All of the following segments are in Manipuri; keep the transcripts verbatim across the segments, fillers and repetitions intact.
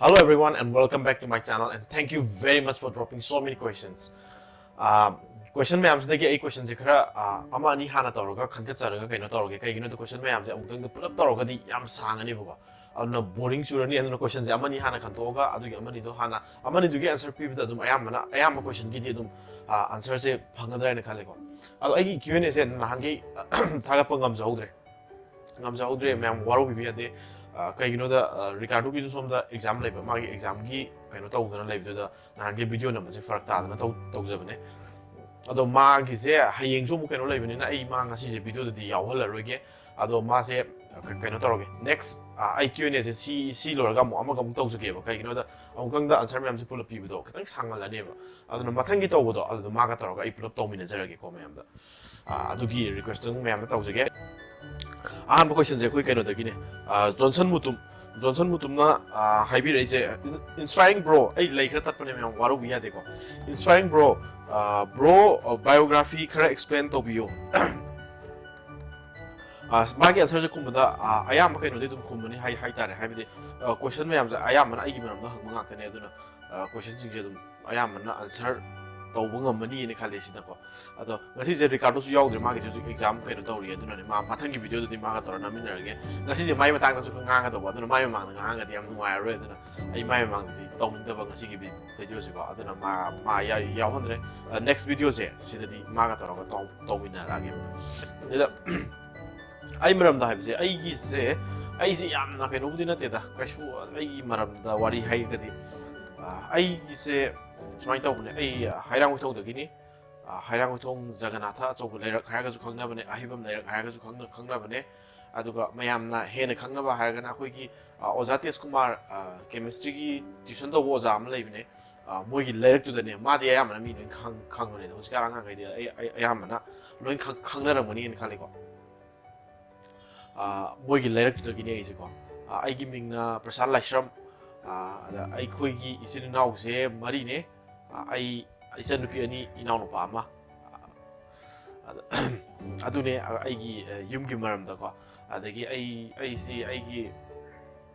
Hello everyone and welcome back to my channel and thank you very much for dropping so many questions. Uh, question ꯃꯌꯥꯝꯁꯤꯗꯒꯤ ꯑꯩ questionꯁꯦ ꯈꯔ uh, ꯑꯃ ꯑꯅꯤ ꯍꯥꯟꯅ ꯇꯧꯔꯒ ꯈꯟꯒꯠꯆꯔꯒ ꯀꯩꯅꯣ ꯇꯧꯔꯒꯦ꯫ ꯀꯩꯒꯤꯅꯣꯗ question ꯃꯌꯥꯝꯁꯦ ꯑꯃꯨꯛꯇꯪꯗ ꯄꯨꯂꯞ ꯇꯧꯔꯒꯗꯤ ꯌꯥꯝ ꯁꯥꯡꯉꯅꯦꯕꯀꯣ꯫ ꯑꯗꯨꯅ boring ꯆꯨꯔꯅꯤ꯫ ꯑꯗꯨꯅ questionꯁꯦ ꯑꯃꯅꯤ ꯍꯥꯟꯅ ꯈꯟꯗꯣꯛꯑꯒ ꯑꯗꯨꯒꯤ ꯑꯃꯅꯤꯗꯣ ꯍꯥꯟꯅ, ꯑꯃꯅꯤꯗꯨꯒꯤ answer ꯄꯤꯕꯗ ꯑꯗꯨꯝ ꯑꯌꯥꯝꯕꯅ, ꯑꯌꯥꯝꯕ questionꯒꯤꯗꯤ ꯑꯗꯨꯝ answerꯁꯦ ꯐꯪꯒꯗ꯭ꯔꯥ ꯍꯥꯏꯅ ꯈꯜꯂꯦꯀꯣ꯫ ꯑꯗꯣ ꯑꯩꯒꯤ Q and Aꯁꯦ ꯅꯍꯥꯟꯈꯩ ꯊꯥꯒꯠꯄ ꯉꯝꯖꯍꯧꯗ꯭ꯔꯦ꯫ ꯉꯝꯖꯍꯧꯗ꯭ꯔꯦ ꯃꯌꯥꯝ, ꯋꯥꯔꯧꯕꯤꯕ ꯌꯥꯗꯦ꯫ ꯑ, ꯀꯩꯒꯤꯅꯣꯗ, ꯑ, ꯔꯤꯀꯥꯔꯗꯣꯒꯤꯁꯨ ꯁꯣꯝꯗ exam ꯂꯩꯕ, ꯃꯥꯒꯤ examꯒꯤ ꯀꯩꯅꯣ ꯇꯧꯗꯅ ꯂꯩꯕꯗꯨꯗ ꯅꯍꯥꯟꯒꯤ video ꯅꯝꯕꯁꯦ ꯐꯔꯛ ꯇꯥꯗꯅ ꯇꯧ-, ꯇꯧꯖꯕꯅꯦ꯫ ꯑꯗꯣ ꯃꯥꯒꯤꯁꯦ ꯍꯌꯦꯡꯁꯨ ꯑꯃꯨꯛ ꯀꯩꯅꯣ ꯂꯩꯕꯅꯤꯅ ꯑꯩ ꯃꯥ ꯉꯁꯤꯁꯦ videoꯗꯗꯤ ꯌꯥꯎꯍꯜꯂꯔꯣꯏꯒꯦ꯫ ꯑꯗꯣ ꯃꯥꯁꯦ ꯀ-, ꯀꯩꯅꯣ ꯇꯧꯔꯒꯦ, next, ꯑ, ꯑꯩ Q and Aꯁꯦ ꯁꯤ, ꯁꯤ ꯂꯣꯏꯔꯒ ꯑꯃꯨꯛ ꯑꯃꯒ ꯑꯃꯨꯛ ꯇꯧꯖꯒꯦꯕ꯫ ꯀꯩꯒꯤꯅꯣꯗ ꯑꯃꯨꯛꯇꯪꯗ answer ꯃꯌꯥꯝꯁꯦ ꯄꯨꯂꯞ ꯄꯤꯕꯗꯣ ꯈꯤꯇꯪ ꯁꯥꯡꯃꯜꯂꯅꯦꯕ꯫ ꯑꯗꯨꯅ ꯃꯊꯪꯒꯤ ꯇꯧꯕꯗꯣ ꯑꯗꯨꯗ ꯃꯥꯒ ꯇꯧꯔꯒ ꯑꯩ ꯄꯨꯂꯞ ꯇꯧꯃꯤꯟꯅꯖꯔꯒꯦꯀꯣ ꯃꯌꯥꯝꯗ꯫ ꯑ, ꯑꯗꯨꯒꯤ request ꯃꯌꯥꯝꯗ ꯇꯧꯖꯒꯦ꯫ ꯑꯍꯥꯟꯕ questionꯁꯦ ꯑꯩꯈꯣꯏ ꯀꯩꯅꯣꯗꯒꯤꯅꯦ, ꯑ, ꯖꯣꯟꯁꯟ ꯃꯨꯇꯨꯝ, ꯖꯣꯟꯁꯟ ꯃꯨꯇꯨꯝꯅ, ꯑ, ꯍꯥꯏꯕꯤꯔꯛꯏꯁꯦ, "Inspiring bro", ꯑꯩ ꯂꯩ ꯈꯔ ꯇꯠꯄꯅꯦ ꯃꯌꯥꯝ, ꯋꯥꯔꯧꯕꯤ ꯌꯥꯗꯦꯀꯣ꯫ "Inspiring bro, ꯑ, bro, ꯑ, biography ꯈꯔ explain ꯇꯧꯕꯤꯌꯨ"꯫ ꯑ, ꯃꯥꯒꯤ answerꯁꯦ ꯈꯨꯝꯕꯗ, ꯑ, ꯑꯌꯥꯝꯕ ꯀꯩꯅꯣꯗꯤ ꯑꯗꯨꯝ ꯈꯨꯝꯕꯅꯤ ꯍꯥꯏ, ꯍꯥꯏꯇꯥꯔꯦ꯫ ꯍꯥꯏꯕꯗꯤ, ꯑ, question ꯃꯌꯥꯝꯁꯦ ꯑꯌꯥꯝꯕꯅ ꯑꯩꯒꯤ ꯃꯔꯝꯗ ꯍꯪꯕ ꯉꯥꯛꯇꯅꯦ꯫ ꯑꯗꯨꯅ, ꯑ, questionꯁꯤꯡꯁꯦ ꯑꯗꯨꯝ ꯑꯌꯥꯝꯕꯅ answer ꯇꯧꯕ ꯉꯝꯃꯅꯤꯅ ꯈꯜꯂꯦ ꯁꯤꯗꯀꯣ꯫ ꯑꯗꯣ ꯉꯁꯤꯁꯦ ꯔꯤꯀꯥꯔꯗꯣꯁꯨ ꯌꯥꯎꯗ꯭ꯔꯦ, ꯃꯥꯒꯤꯁꯦ ꯍꯧꯖꯤꯛ exam ꯀꯩꯅꯣ ꯇꯧꯔꯤ, ꯑꯗꯨꯅꯅꯦ ꯃꯥ ꯃꯊꯪꯒꯤ videoꯗꯗꯤ ꯃꯥꯒ ꯇꯧꯔ ꯅꯝꯃꯤꯟꯅꯔꯒꯦ꯫ ꯉꯁꯤꯁꯦ ꯃꯥꯏ ꯃꯇꯥꯡꯗꯁꯨ ꯑꯩꯈꯣꯏ ꯉꯥꯡꯒꯗꯧꯕ, ꯑꯗꯨꯅ ꯃꯥꯏ ꯃꯃꯥꯡꯗ ꯉꯥꯡꯉꯒꯗꯤ ꯌꯥꯝ ꯅꯨꯡꯉꯥꯏꯔꯔꯣꯏ꯫ ꯑꯗꯨꯅ ꯑꯩ ꯃꯥꯏ ꯃꯃꯥꯡꯗꯗꯤ ꯇꯧꯅꯤꯡꯗꯕ ꯉꯁꯤꯒꯤ vi-, videoꯁꯤꯀꯣ꯫ ꯑꯗꯨꯅ ꯃꯥ, ꯃꯥ ꯌꯥ-, ꯌꯥꯎꯍꯟꯗ꯭ꯔꯦ꯫ ꯑ, next videoꯁꯦ ꯁꯤꯗꯗꯤ ꯃꯥꯒ ꯇꯧꯔꯒ ꯇꯧ-, ꯇꯧꯃꯤꯟꯅꯔꯛꯑꯒꯦ꯫ ꯑꯗꯨꯗ ꯑꯩ ꯃꯔꯝꯗ ꯍꯥꯏꯕꯁꯦ, ꯑꯩꯒꯤꯁꯦ, ꯑꯩꯁꯦ ꯌꯥꯝꯅ ꯀꯩꯅꯣꯕꯨꯗꯤ ꯅꯠꯇꯦꯗ, ꯀꯩꯁꯨ ꯑꯩꯒꯤ ꯃꯔꯝꯗ ꯋꯥꯔꯤ ꯍꯥꯏꯔꯒꯗꯤ, ꯑ, ꯑꯩꯒꯤꯁꯦ ꯁꯨꯃꯥꯏꯅ ꯇꯧꯕꯅꯦ꯫ ꯑꯩ ꯍꯩꯔꯥꯡꯒꯣꯏꯊꯣꯡꯗꯒꯤꯅꯤ꯫ ꯑ, ꯍꯩꯔꯥꯡꯒꯣꯏꯊꯣꯡ ꯖꯒꯅꯥꯊ ꯑꯆꯧꯕ ꯂꯩꯔꯛ ꯍꯥꯏꯔꯒꯁꯨ ꯈꯪꯅꯕꯅꯦ, ꯑꯍꯩꯕꯝ ꯂꯩꯔꯛ ꯍꯥꯏꯔꯒꯁꯨ ꯈꯪꯅ-, ꯈꯪꯅꯕꯅꯦ꯫ ꯑꯗꯨꯒ ꯃꯌꯥꯝꯅ ꯍꯦꯟꯅ ꯈꯪꯅꯕ ꯍꯥꯏꯔꯒꯅ ꯑꯩꯈꯣꯏꯒꯤ, ꯑ, ꯑꯣꯖꯥ ꯇꯦꯖꯀꯨꯃꯥꯔ, ꯑ, chemistryꯒꯤ tuition ꯇꯧꯕ ꯑꯣꯖꯥ ꯑꯃ ꯂꯩꯕꯅꯦ꯫ ꯑ, ꯃꯣꯏꯒꯤ ꯂꯩꯔꯛꯇꯨꯗꯅꯦ, ꯃꯥꯗꯤ ꯑꯌꯥꯝꯕꯅ ꯃꯤ ꯂꯣꯏ ꯈꯪ-, ꯈꯪꯕꯅꯦ꯫ ꯑꯗꯣ ꯍꯧꯖꯤꯛꯀꯥꯟ ꯑꯉꯥꯡꯈꯩꯗꯤ ꯑꯩ, ꯑꯩ, ꯑꯌꯥꯝꯕꯅ ꯂꯣꯏ ꯈꯪ-, ꯈꯪꯅꯔꯝꯒꯅꯤꯅ ꯈꯜꯂꯤꯀꯣ꯫ ꯑ, ꯃꯣꯏꯒꯤ ꯂꯩꯔꯛꯇꯨꯗꯒꯤꯅꯦ ꯑꯩꯁꯦꯀꯣ꯫ ꯑ, ꯑꯩꯒꯤ ꯃꯤꯡꯅ ꯄ꯭ꯔꯁꯥꯟ ꯂꯥꯏꯁ꯭ꯔꯝ꯫ ꯑ, ꯑꯗ ꯑꯩꯈꯣꯏꯒꯤ ꯏꯆꯤꯟ ꯏꯅꯥꯎꯁꯦ ꯃꯔꯤꯅꯦ꯫ ꯑ, ꯑꯩ ꯏꯆꯟꯅꯨꯄꯤ ꯑꯅꯤ, ꯏꯅꯥꯎꯅꯨꯄꯥ ꯑꯃ꯫ ꯑ, ꯑꯗ-, ꯑꯗꯨꯅꯦ ꯑꯩꯒꯤ, ꯑ, ꯌꯨꯝꯒꯤ ꯃꯔꯝꯗꯀꯣ꯫ ꯑꯗꯒꯤ ꯑꯩ, ꯑꯩꯁꯤ ꯑꯩꯒꯤ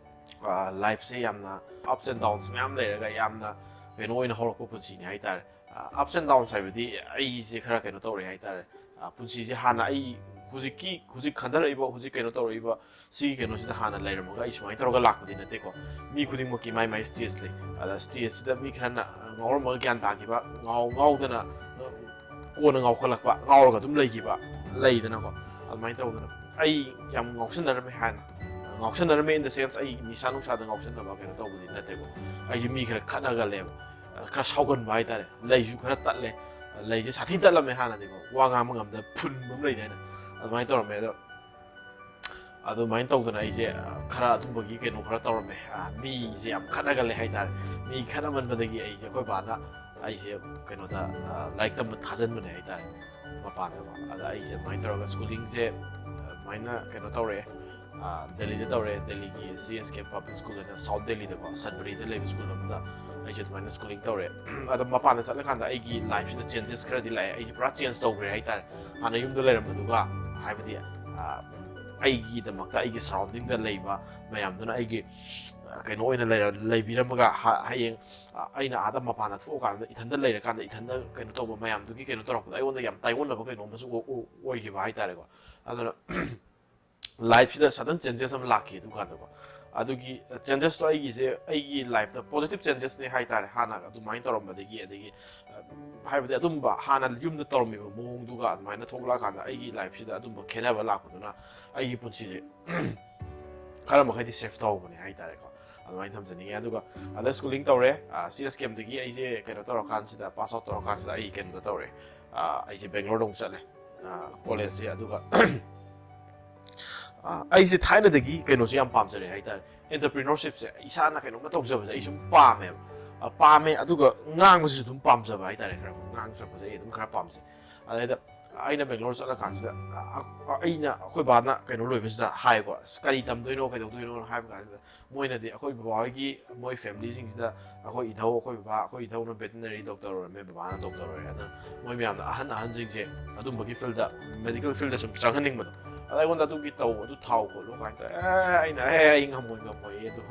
ꯂꯥꯏꯐꯁꯦ ꯌꯥꯝꯅ ups and downs ꯃꯌꯥꯝ ꯂꯩꯔꯒ ꯌꯥꯝꯅ ꯀꯩꯅꯣ ꯑꯣꯏꯅ ꯍꯧꯔꯛꯄ ꯄꯨꯟꯁꯤꯅꯤ ꯍꯥꯏꯇꯥꯔꯦ꯫ Ups and downs ꯍꯥꯏꯕꯗꯤ ꯑꯩꯁꯦ ꯈꯔ ꯀꯩꯅꯣ ꯇꯧꯔꯦ ꯍꯥꯏꯇꯥꯔꯦ꯫ ꯄꯨꯟꯁꯤꯁꯦ ꯍꯥꯟꯅ ꯑꯩ ꯍꯧꯖꯤꯛꯀꯤ ꯍꯧꯖꯤꯛ ꯈꯟꯊꯔꯛꯏꯕ, ꯍꯧꯖꯤꯛ ꯀꯩꯅꯣ ꯇꯧꯔꯛꯏꯕ ꯁꯤꯒꯤ ꯀꯩꯅꯣꯁꯤꯗ ꯍꯥꯟꯅ ꯂꯩꯔꯝꯃꯒ ꯑꯩ ꯁꯨꯃꯥꯏꯅ ꯇꯧꯔꯒ ꯂꯥꯛꯄꯗꯤ ꯅꯠꯇꯦꯀꯣ꯫ ꯃꯤ ꯈꯨꯗꯤꯡꯃꯛꯀꯤ ꯃꯥꯏ ꯃꯥꯏ ꯁ꯭ꯇꯦꯖ ꯂꯩ꯫ ꯑꯗ ꯁ꯭ꯇꯦꯖꯁꯤꯗ ꯃꯤ ꯈꯔꯅ ꯉꯥꯎꯔꯝꯃꯒ ꯒ꯭ꯌꯥꯟ ꯇꯥꯈꯤꯕ, ꯉꯥꯎ ꯉꯥꯎꯗꯅ ꯀꯣꯟꯅ ꯉꯥꯎꯈꯠꯂꯛꯄ, ꯉꯥꯎꯔꯒ ꯑꯗꯨꯝ ꯂꯩꯈꯤꯕ ꯂꯩꯗꯅꯀꯣ꯫ ꯑꯗꯨꯃꯥꯏꯅ ꯇꯧꯗꯅ ꯑꯩ ꯌꯥꯝ ꯉꯥꯎꯁꯟꯅꯔꯝꯃꯦ ꯍꯥꯟꯅ꯫ ꯉꯥꯎꯁꯟꯅꯔꯝꯃꯦ in the sense ꯑꯩ ꯅꯤꯁꯥ ꯅꯨꯡꯁꯥꯗ ꯉꯥꯎꯁꯟꯅꯕ ꯀꯩꯅꯣ ꯇꯧꯕꯗꯤ ꯅꯠꯇꯦꯀꯣ꯫ ꯑꯩꯁꯦ ꯃꯤ ꯈꯔ ꯈꯠꯅꯒꯜꯂꯦꯕ꯫ ꯈꯔ ꯁꯥꯎꯒꯟꯕ ꯍꯥꯏꯇꯥꯔꯦ꯫ ꯂꯩꯁꯨ ꯈꯔ ꯇꯠꯂꯦ꯫ ꯂꯩꯁꯦ ꯁꯥꯊꯤ ꯇꯠꯂꯝꯃꯦ ꯍꯥꯟꯅꯗꯤꯀꯣ꯫ ꯋꯥ ꯉꯥꯡꯕ ꯉꯝꯗ ꯐꯨꯟꯕ ꯑꯃ ꯂꯩꯗꯥꯏꯅꯦ꯫ ꯑꯗꯨꯃꯥꯏꯅ ꯇꯧꯔꯝꯃꯦ꯫ ꯑꯗꯣ ꯑꯗꯨꯃꯥꯏꯅ ꯇꯧꯗꯅ ꯑꯩꯁꯦ, ꯑ, ꯈꯔ ꯑꯗꯨꯝꯕꯒꯤ ꯀꯩꯅꯣ ꯈꯔ ꯇꯧꯔꯝꯃꯦ꯫ ꯑ, ꯃꯤꯁꯦ ꯌꯥꯝ ꯈꯠꯅꯒꯜꯂꯦ ꯍꯥꯏꯇꯥꯔꯦ꯫ ꯃꯤ ꯈꯠꯅꯃꯟꯕꯗꯒꯤ ꯑꯩꯁꯦ, ꯑꯩꯈꯣꯏ ꯕꯥꯅ ꯑꯩꯁꯦ ꯀꯩꯅꯣꯗ, ꯑ, ꯂꯥꯏꯔꯤꯛ ꯇꯝꯕ ꯊꯥꯖꯤꯟꯕꯅꯦ ꯍꯥꯏꯇꯥꯔꯦ, ꯃꯄꯥꯟꯗꯀꯣ꯫ ꯑꯗ ꯑꯩꯁꯦ ꯑꯗꯨꯃꯥꯏꯅ ꯇꯧꯔꯒ ꯁ꯭ꯀꯨꯂꯤꯡꯁꯦ, ꯑ, ꯑꯗꯨꯃꯥꯏꯅ ꯀꯩꯅꯣ ꯇꯧꯔꯛꯑꯦ꯫ ꯑ, ꯗꯦꯜꯂꯤꯗ ꯇꯧꯔꯦ꯫ ꯗꯦꯜꯂꯤꯒꯤ ꯁꯤ ꯑꯦꯁ ꯀꯦ ꯄꯕ꯭ꯂꯤꯛ ꯁ꯭ꯀꯨꯜ ꯍꯥꯏꯅ ꯁꯥꯎꯠ ꯗꯦꯜꯂꯤꯗꯀꯣ, ꯁꯟꯕꯔꯤꯗ ꯂꯩꯕ ꯁ꯭ꯀꯨꯜ ꯑꯃꯗ ꯑꯩꯁꯦ ꯑꯗꯨꯃꯥꯏꯅ ꯁ꯭ꯀꯨꯂꯤꯡ ꯇꯧꯔꯦ꯫ ꯑꯗꯣ ꯃꯄꯥꯟꯗ ꯆꯠꯂꯀꯥꯟꯗ ꯑꯩꯒꯤ ꯂꯥꯏꯐꯁꯤꯗ ꯆꯦꯟꯖꯦꯁ ꯈꯔꯗꯤ ꯂꯥꯛꯑꯦ꯫ ꯑꯩꯁꯦ ꯄꯨꯔꯥ ꯆꯦꯟꯖ ꯇꯧꯈ꯭ꯔꯦ ꯍꯥꯏꯇꯥꯔꯦ꯫ ꯍꯥꯟꯅ ꯌꯨꯝꯗ ꯂꯩꯔꯝꯕꯗꯨꯒ, ꯍꯥꯏꯕꯗꯤ, ꯑ, ꯑꯩꯒꯤꯗꯃꯛꯇ ꯑꯩꯒꯤ ꯁꯔꯥꯎꯟꯗꯤꯡꯗ ꯂꯩꯕ ꯃꯌꯥꯝꯗꯨꯅ ꯑꯩꯒꯤ, ꯑ, ꯀꯩꯅꯣ ꯑꯣꯏꯅ ꯂꯩꯔ-, ꯂꯩꯕꯤꯔꯝꯃꯒ ꯍ-, ꯍꯌꯦꯡ, ꯑ, ꯑꯩꯅ ꯑꯥꯗ ꯃꯄꯥꯟꯗ ꯊꯣꯛꯑꯀꯥꯟꯗ ꯏꯊꯟꯗ ꯂꯩꯔꯀꯥꯟꯗ ꯏꯊꯟꯗ ꯀꯩꯅꯣ ꯇꯧꯕ ꯃꯌꯥꯝꯗꯨꯒꯤ ꯀꯩꯅꯣ ꯇꯧꯔꯛꯄꯗ ꯑꯩꯉꯣꯟꯗ ꯌꯥꯝ ꯇꯥꯏꯑꯣꯟꯅꯕ ꯀꯩꯅꯣ ꯑꯃꯁꯨ ꯑꯣ-, ꯑꯣ-, ꯑꯣꯏꯈꯤꯕ ꯍꯥꯏꯇꯥꯔꯦꯀꯣ꯫ ꯑꯗꯨꯅ ꯂꯥꯏꯐꯁꯤꯗ ꯁꯗꯟ ꯆꯦꯟꯖꯦꯁ ꯑꯃ ꯂꯥꯛꯈꯤ ꯑꯗꯨꯀꯥꯟꯗꯀꯣ꯫ ꯑꯗꯨꯒꯤ ꯆꯦꯟꯖꯦꯁꯇꯣ ꯑꯩꯒꯤꯁꯦ, ꯑꯩꯒꯤ ꯂꯥꯏꯐꯇ ꯄꯣꯖꯤꯇꯤꯞ ꯆꯦꯟꯖꯦꯁꯅꯦ ꯍꯥꯏꯇꯥꯔꯦ꯫ ꯍꯥꯟꯅ ꯑꯗꯨꯃꯥꯏꯅ ꯇꯧꯔꯝꯕꯗꯒꯤ, ꯑꯗꯒꯤ, ꯑ, ꯍꯥꯏꯕꯗꯤ ꯑꯗꯨꯝꯕ ꯍꯥꯟꯅ ꯌꯨꯝꯗ ꯇꯧꯔꯝꯃꯤꯕ ꯃꯑꯣꯡꯗꯨꯒ ꯑꯗꯨꯃꯥꯏꯅ ꯊꯣꯛꯂꯛꯑꯀꯥꯟꯗ ꯑꯩꯒꯤ ꯂꯥꯏꯐꯁꯤꯗ ꯑꯗꯨꯝꯕ ꯈꯦꯠꯅꯕ ꯂꯥꯛꯄꯗꯨꯅ ꯑꯩꯒꯤ ꯄꯨꯟꯁꯤꯁꯦ ꯈꯔ ꯃꯈꯩꯗꯤ ꯁꯦꯐ ꯇꯧꯍꯧꯕꯅꯦ ꯍꯥꯏꯇꯥꯔꯦꯀꯣ꯫ ꯑꯗꯨꯃꯥꯏꯅ ꯊꯝꯖꯅꯤꯡꯉꯦ꯫ ꯑꯗꯨꯒ ꯑꯗ ꯁ꯭ꯀꯨꯂꯤꯡ ꯇꯧꯔꯦ, ꯑ, ꯁꯤ ꯑꯦꯁ ꯀꯦꯝꯗꯒꯤ ꯑꯩꯁꯦ ꯀꯩꯅꯣ ꯇꯧꯔꯀꯥꯟꯁꯤꯗ, ꯄꯥꯁ ꯑꯥꯎꯠ ꯇꯧꯔꯀꯥꯟꯁꯤꯗ ꯑꯩ ꯀꯩꯅꯣꯗ ꯇꯧꯔꯦ, ꯑ, ꯑꯩꯁꯦ ꯕꯦꯡꯒ꯭ꯂꯣꯔꯗ ꯑꯃꯨꯛ ꯆꯠꯂꯦ, ꯑ, ꯀꯣꯂꯦꯖꯁꯦ꯫ ꯑꯗꯨꯒ ꯑ, ꯑꯩꯁꯦ ꯊꯥꯏꯅꯗꯒꯤ ꯀꯩꯅꯣꯁꯦ ꯌꯥꯝ ꯄꯥꯝꯖꯔꯛꯑꯦ ꯍꯥꯏꯇꯥꯔꯦ, ꯑꯦꯟꯇꯔꯄ꯭ꯔꯤꯅꯔꯁꯤꯞꯁꯦ꯫ ꯏꯁꯥꯅ ꯀꯩꯅꯣꯝꯃ ꯇꯧꯖꯕꯁꯦ ꯑꯩ ꯁꯨꯝ ꯄꯥꯝꯃꯦꯕ꯫ ꯑ, ꯄꯥꯝꯃꯦ, ꯑꯗꯨꯒ ꯉꯥꯡꯕꯁꯤꯁꯨ ꯑꯗꯨꯝ ꯄꯥꯝꯖꯕ ꯍꯥꯏꯇꯥꯔꯦ꯫ ꯈꯔ ꯉꯥꯡ ꯁꯛꯄꯁꯦ ꯑꯩ ꯑꯗꯨꯝ ꯈꯔ ꯄꯥꯝꯖꯩ꯫ ꯑꯗꯩꯗ ꯑꯩꯅ ꯕꯦꯡꯒ꯭ꯂꯣꯔ ꯆꯠꯂꯀꯥꯟꯁꯤꯗ, ꯑ, ꯑ, ꯑꯩꯅ, ꯑꯩꯈꯣꯏ ꯕꯥꯅ ꯀꯩꯅꯣ ꯂꯣꯏꯕꯁꯤꯗ ꯍꯥꯏꯀꯣ, "ꯑꯁ, ꯀꯔꯤ ꯇꯝꯗꯣꯏꯅꯣ, ꯀꯩꯗꯧꯗꯣꯏꯅꯣ?" ꯍꯥꯏꯕ ꯀꯥꯟꯁꯤꯗ ꯃꯣꯏꯅꯗꯤ, ꯑꯩꯈꯣꯏ ꯕꯕꯥ ꯍꯣꯏꯒꯤ, ꯃꯣꯏ ꯐꯦꯃꯤꯂꯤꯁꯤꯡꯁꯤꯗ, ꯑꯩꯈꯣꯏ ꯏꯙꯧ, ꯑꯩꯈꯣꯏ ꯕꯕꯥ, ꯑꯩꯈꯣꯏ ꯏꯙꯧꯅ ꯚꯦꯇꯤꯅꯔꯤ ꯗꯣꯛꯇꯔ ꯑꯣꯏꯔꯝꯃꯦ, ꯕꯕꯥꯅ ꯗꯣꯛꯇꯔ ꯑꯣꯏꯔꯦ꯫ ꯑꯗꯨꯅ ꯃꯣꯏ ꯃꯌꯥꯝꯅ, ꯑꯍꯟ ꯑꯍꯟꯁꯤꯡꯁꯦ ꯑꯗꯨꯝꯕꯒꯤ ꯐꯤꯜꯗ, ꯃꯦꯗꯤꯀꯦꯜ ꯐꯤꯜꯗ ꯁꯨꯝ ꯆꯪꯍꯟꯅꯤꯡꯕꯗꯣ, ꯑꯗ ꯑꯩꯉꯣꯟꯗ ꯑꯗꯨꯒꯤ ꯇꯧ, ꯑꯗꯨ ꯊꯥꯎ ꯈꯣꯠꯂꯨ ꯀꯥꯏꯅ ꯇꯧꯔꯦ꯫ ꯑꯦ, ꯑꯩꯅ, "ꯑꯦ, ꯑꯩ ꯉꯝꯃꯣꯏ, ꯉꯝꯃꯣꯏ, ꯑꯗꯨ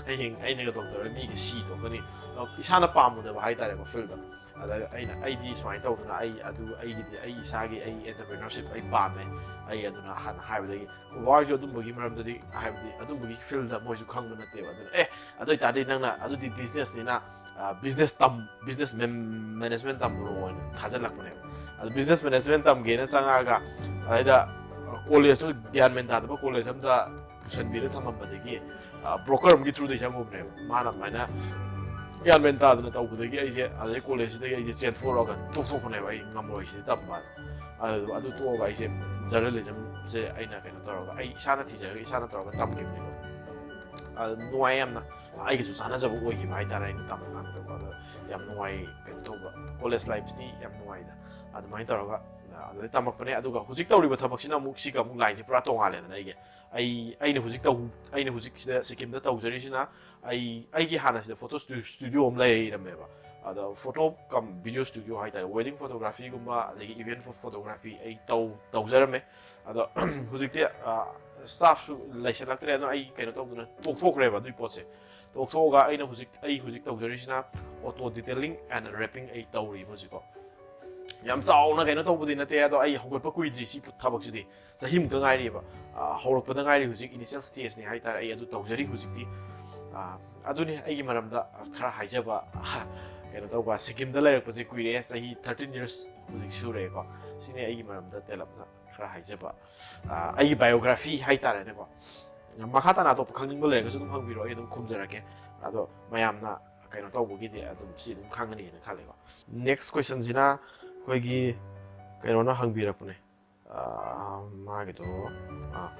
ꯍꯌꯦꯡ ꯑꯩꯅꯒ ꯇꯧꯗꯧꯔꯦ, ꯃꯤꯒ ꯁꯤ ꯇꯧꯒꯅꯤ"꯫ ꯑꯗꯣ ꯏꯁꯥꯅ ꯄꯥꯝꯃꯨꯗꯕ ꯍꯥꯏꯇꯥꯔꯦꯀꯣ, ꯐꯤꯜꯗ꯫ ꯑꯗ ꯑꯩꯅ, "ꯑꯩꯗꯤ ꯁꯨꯃꯥꯏꯅ ꯇꯧꯗꯅ ꯑꯩ ꯑꯗꯨ, ꯑꯩꯒꯤꯗꯤ ꯑꯩ ꯏꯁꯥꯒꯤ ꯑꯩ entrepreneurship ꯑꯩ ꯄꯥꯝꯃꯦ", ꯑꯩ ꯑꯗꯨꯅ ꯍꯥꯟꯅ ꯍꯥꯏꯕꯗꯒꯤ꯫ ꯕꯕꯥ ꯍꯣꯏꯁꯨ ꯑꯗꯨꯝꯕꯒꯤ ꯃꯔꯝꯗꯗꯤ, ꯍꯥꯏꯕꯗꯤ ꯑꯗꯨꯝꯕꯒꯤ ꯐꯤꯜꯗ ꯃꯣꯏꯁꯨ ꯈꯪꯕ ꯅꯠꯇꯦꯕ꯫ ꯑꯗꯨꯅ, "ꯑꯦ, ꯑꯗꯨ ꯑꯣꯏꯇꯥꯔꯗꯤ ꯅꯪꯅ ꯑꯗꯨꯗꯤ ꯕꯤꯖꯤꯅꯦꯁꯅꯤꯅ, ꯕꯤꯖꯤꯅꯦꯁ ꯇꯝ, ꯕꯤꯖꯤꯅꯦꯁ ꯃꯦꯅꯦꯖꯃꯦꯟ ꯇꯝꯃꯨꯔꯣ" ꯍꯥꯏꯅ ꯊꯥꯖꯤꯜꯂꯛꯄꯅꯦꯕ꯫ ꯑꯗ ꯕꯤꯖꯤꯅꯦꯁ ꯃꯦꯅꯦꯖꯃꯦꯟ ꯇꯝꯒꯦꯅ ꯆꯪꯉꯛꯑꯒ, ꯑꯗꯩꯗ ꯀꯣꯂꯦꯖꯇꯨ ꯒ꯭ꯌꯥꯟ ꯃꯦꯟ ꯇꯥꯗꯕ ꯀꯣꯂꯦꯖ ꯑꯝꯗ ꯄꯨꯁꯟꯕꯤꯔ ꯊꯝꯃꯝꯕꯗꯒꯤ, ꯕ꯭ꯔꯣꯀꯔ ꯑꯃꯒꯤ ꯊ꯭ꯔꯨꯗꯩ ꯆꯪꯉꯨꯕꯅꯦꯕ꯫ ꯃꯥꯅ ꯑꯗꯨꯃꯥꯏꯅ ꯒ꯭ꯌꯥꯟ ꯃꯦꯟ ꯇꯥꯗꯅ ꯇꯧꯕꯗꯒꯤ ꯑꯩꯁꯦ ꯑꯗꯩ ꯀꯣꯂꯦꯖꯁꯤꯗꯒꯤ ꯑꯩꯁꯦ ꯆꯦꯟꯊꯣꯛꯑꯒ ꯇꯣꯛꯊꯣꯛꯄꯅꯦꯕ, "ꯑꯩ ꯉꯝꯃꯣꯏ ꯁꯤꯗꯤ ꯇꯝꯕ"꯫ ꯑꯗꯨ, ꯑꯗꯨ ꯇꯣꯛꯑꯒ ꯑꯩꯁꯦ ꯖꯔꯅꯦꯂꯤꯖꯝꯁꯦ ꯑꯩꯅ ꯀꯩꯅꯣ ꯇꯧꯔꯒ, ꯑꯩ ꯏꯁꯥꯅ ꯊꯤꯖꯔꯒ ꯏꯁꯥꯅ ꯇꯧꯔꯒ ꯇꯝꯈꯤꯕꯅꯦꯕ꯫ ꯑꯗꯨ ꯅꯨꯡꯉꯥꯏ ꯌꯥꯝꯅ, ꯑꯩꯒꯁꯨ ꯆꯥꯟꯅꯖꯕ ꯑꯣꯏꯈꯤꯕ ꯍꯥꯏꯇꯥꯔꯦ꯫ ꯑꯩꯅ ꯇꯝꯕ ꯀꯥꯟꯗꯀꯣ, ꯑꯗꯣ ꯌꯥꯝ ꯅꯨꯡꯉꯥꯏ꯫ ꯀꯩꯅꯣ ꯇꯧꯕ, ꯀꯣꯂꯦꯖ ꯂꯥꯏꯐꯇꯤ ꯌꯥꯝ ꯅꯨꯡꯉꯥꯏꯗ꯫ ꯑꯗꯨꯃꯥꯏꯅ ꯇꯧꯔꯒ, ꯑ, ꯑꯗꯨꯗꯩ ꯇꯝꯃꯛꯄꯅꯦ꯫ ꯑꯗꯨꯒ ꯍꯧꯖꯤꯛ ꯇꯧꯔꯤꯕ ꯊꯕꯛꯁꯤꯅ ꯑꯃꯨꯛ ꯁꯤꯒ ꯑꯃꯨꯛ ꯂꯥꯏꯟꯁꯦ ꯄꯨꯔꯥ ꯇꯣꯉꯥꯜꯂꯦꯗꯅ꯫ ꯑꯩꯒꯤ, ꯑꯩ, ꯑꯩꯅ ꯍꯧꯖꯤꯛ ꯇꯧ-, ꯑꯩꯅ ꯍꯧꯖꯤꯛ ꯁꯤꯗ ꯁꯤꯀꯤꯝꯗ ꯇꯧꯖꯔꯤꯁꯤꯅ, ꯑꯩ, ꯑꯩꯒꯤ ꯍꯥꯟꯅ ꯁꯤꯗ ꯐꯣꯇꯣ ꯁ꯭ꯇꯨ-, ꯁ꯭ꯇꯨꯗꯤꯑꯣ ꯑꯃ ꯂꯩꯔꯝꯃꯦꯕ꯫ ꯑꯗꯣ ꯐꯣꯇꯣ ꯀꯝ ꯚꯤꯗꯤꯑꯣ ꯁ꯭ꯇꯨꯗꯤꯑꯣ ꯍꯥꯏꯇꯥꯔꯦ, ꯋꯦꯗꯤꯡ ꯐꯣꯇꯣꯒ꯭ꯔꯥꯐꯤꯒꯨꯝꯕ ꯑꯗꯒꯤ ꯏꯚꯦꯟꯠ ꯐꯣ-, ꯐꯣꯇꯣꯒ꯭ꯔꯥꯐꯤ ꯑꯩ ꯇꯧ-, ꯇꯧꯖꯔꯝꯃꯦ꯫ ꯑꯗꯣ ꯍꯧꯖꯤꯛꯇꯤ, ꯑ, ꯁ꯭ꯇꯥꯐꯁꯨ ꯂꯩꯁꯜꯂꯛꯇ꯭ꯔꯦ, ꯑꯗꯨꯅ ꯑꯩ ꯀꯩꯅꯣ ꯇꯧꯗꯅ ꯇꯣꯛꯊꯣꯛꯈ꯭ꯔꯦꯕ ꯑꯗꯨꯒꯤ ꯄꯣꯠꯁꯦ꯫ ꯇꯣꯛꯊꯣꯛꯑꯒ ꯑꯩꯅ ꯍꯧꯖꯤꯛ, ꯑꯩ ꯍꯧꯖꯤꯛ ꯇꯧꯖꯔꯤꯁꯤꯅ auto detailing and wrapping ꯑꯩ ꯇꯧꯔꯤꯕ ꯍꯧꯖꯤꯛꯀꯣ꯫ ꯌꯥꯝ ꯆꯥꯎꯅ ꯀꯩꯅꯣ ꯇꯧꯕꯗꯤ ꯅꯠꯇꯦ, ꯑꯗꯣ ꯑꯩ ꯍꯧꯒꯠꯄ ꯀꯨꯏꯗ꯭ꯔꯤ ꯁꯤ ꯊꯕꯛꯁꯤꯗꯤ꯫ ꯆꯍꯤꯃꯨꯛꯇ ꯉꯥꯏꯔꯤꯕ꯫ ꯑ, ꯍꯧꯔꯛꯄꯗ ꯉꯥꯏꯔꯤ ꯍꯧꯖꯤꯛ, initial stageꯅꯤ ꯍꯥꯏꯇꯥꯔꯦ꯫ ꯑꯩ ꯑꯗꯨ ꯇꯧꯖꯔꯤ ꯍꯧꯖꯤꯛꯇꯤ꯫ ꯑ, ꯑꯗꯨꯅꯤ ꯑꯩꯒꯤ ꯃꯔꯝꯗ ꯈꯔ ꯍꯥꯏꯖꯕ꯫ ꯀꯩꯅꯣ ꯇꯧꯕ, ꯁꯤꯀꯤꯝꯗ ꯂꯩꯔꯛꯄꯁꯦ ꯀꯨꯏꯔꯦ, ꯆꯍꯤ thirteen years ꯍꯧꯖꯤꯛ ꯁꯨꯔꯦꯀꯣ꯫ ꯁꯤꯅꯤ ꯑꯩꯒꯤ ꯃꯔꯝꯗ ꯇꯦꯜꯂꯞꯅ ꯈꯔ ꯍꯥꯏꯖꯕ꯫ ꯑ, ꯑꯩꯒꯤ biography ꯍꯥꯏꯇꯥꯔꯦꯅꯦꯀꯣ꯫ ꯃꯈꯥ ꯇꯥꯅ ꯑꯇꯣꯞꯄ ꯈꯪꯅꯤꯡꯕ ꯂꯩꯔꯒꯁꯨ ꯑꯗꯨꯝ ꯍꯪꯕꯤꯔꯛꯑꯣ, ꯑꯩ ꯑꯗꯨꯝ ꯈꯨꯝꯖꯔꯛꯀꯦ꯫ ꯑꯗꯣ ꯃꯌꯥꯝꯅ ꯀꯩꯅꯣ ꯇꯧꯕꯒꯤꯗꯤ ꯑꯗꯨꯝ ꯁꯤ ꯑꯗꯨꯝ ꯈꯪꯒꯅꯤꯅ ꯈꯜꯂꯦꯀꯣ꯫ Next questionꯁꯤꯅ ꯑꯩꯈꯣꯏꯒꯤ ꯀꯩꯅꯣꯅ ꯍꯪꯕꯤꯔꯛꯄꯅꯦ꯫ ꯑ, ꯃꯥꯒꯤꯗꯣ, ꯑ,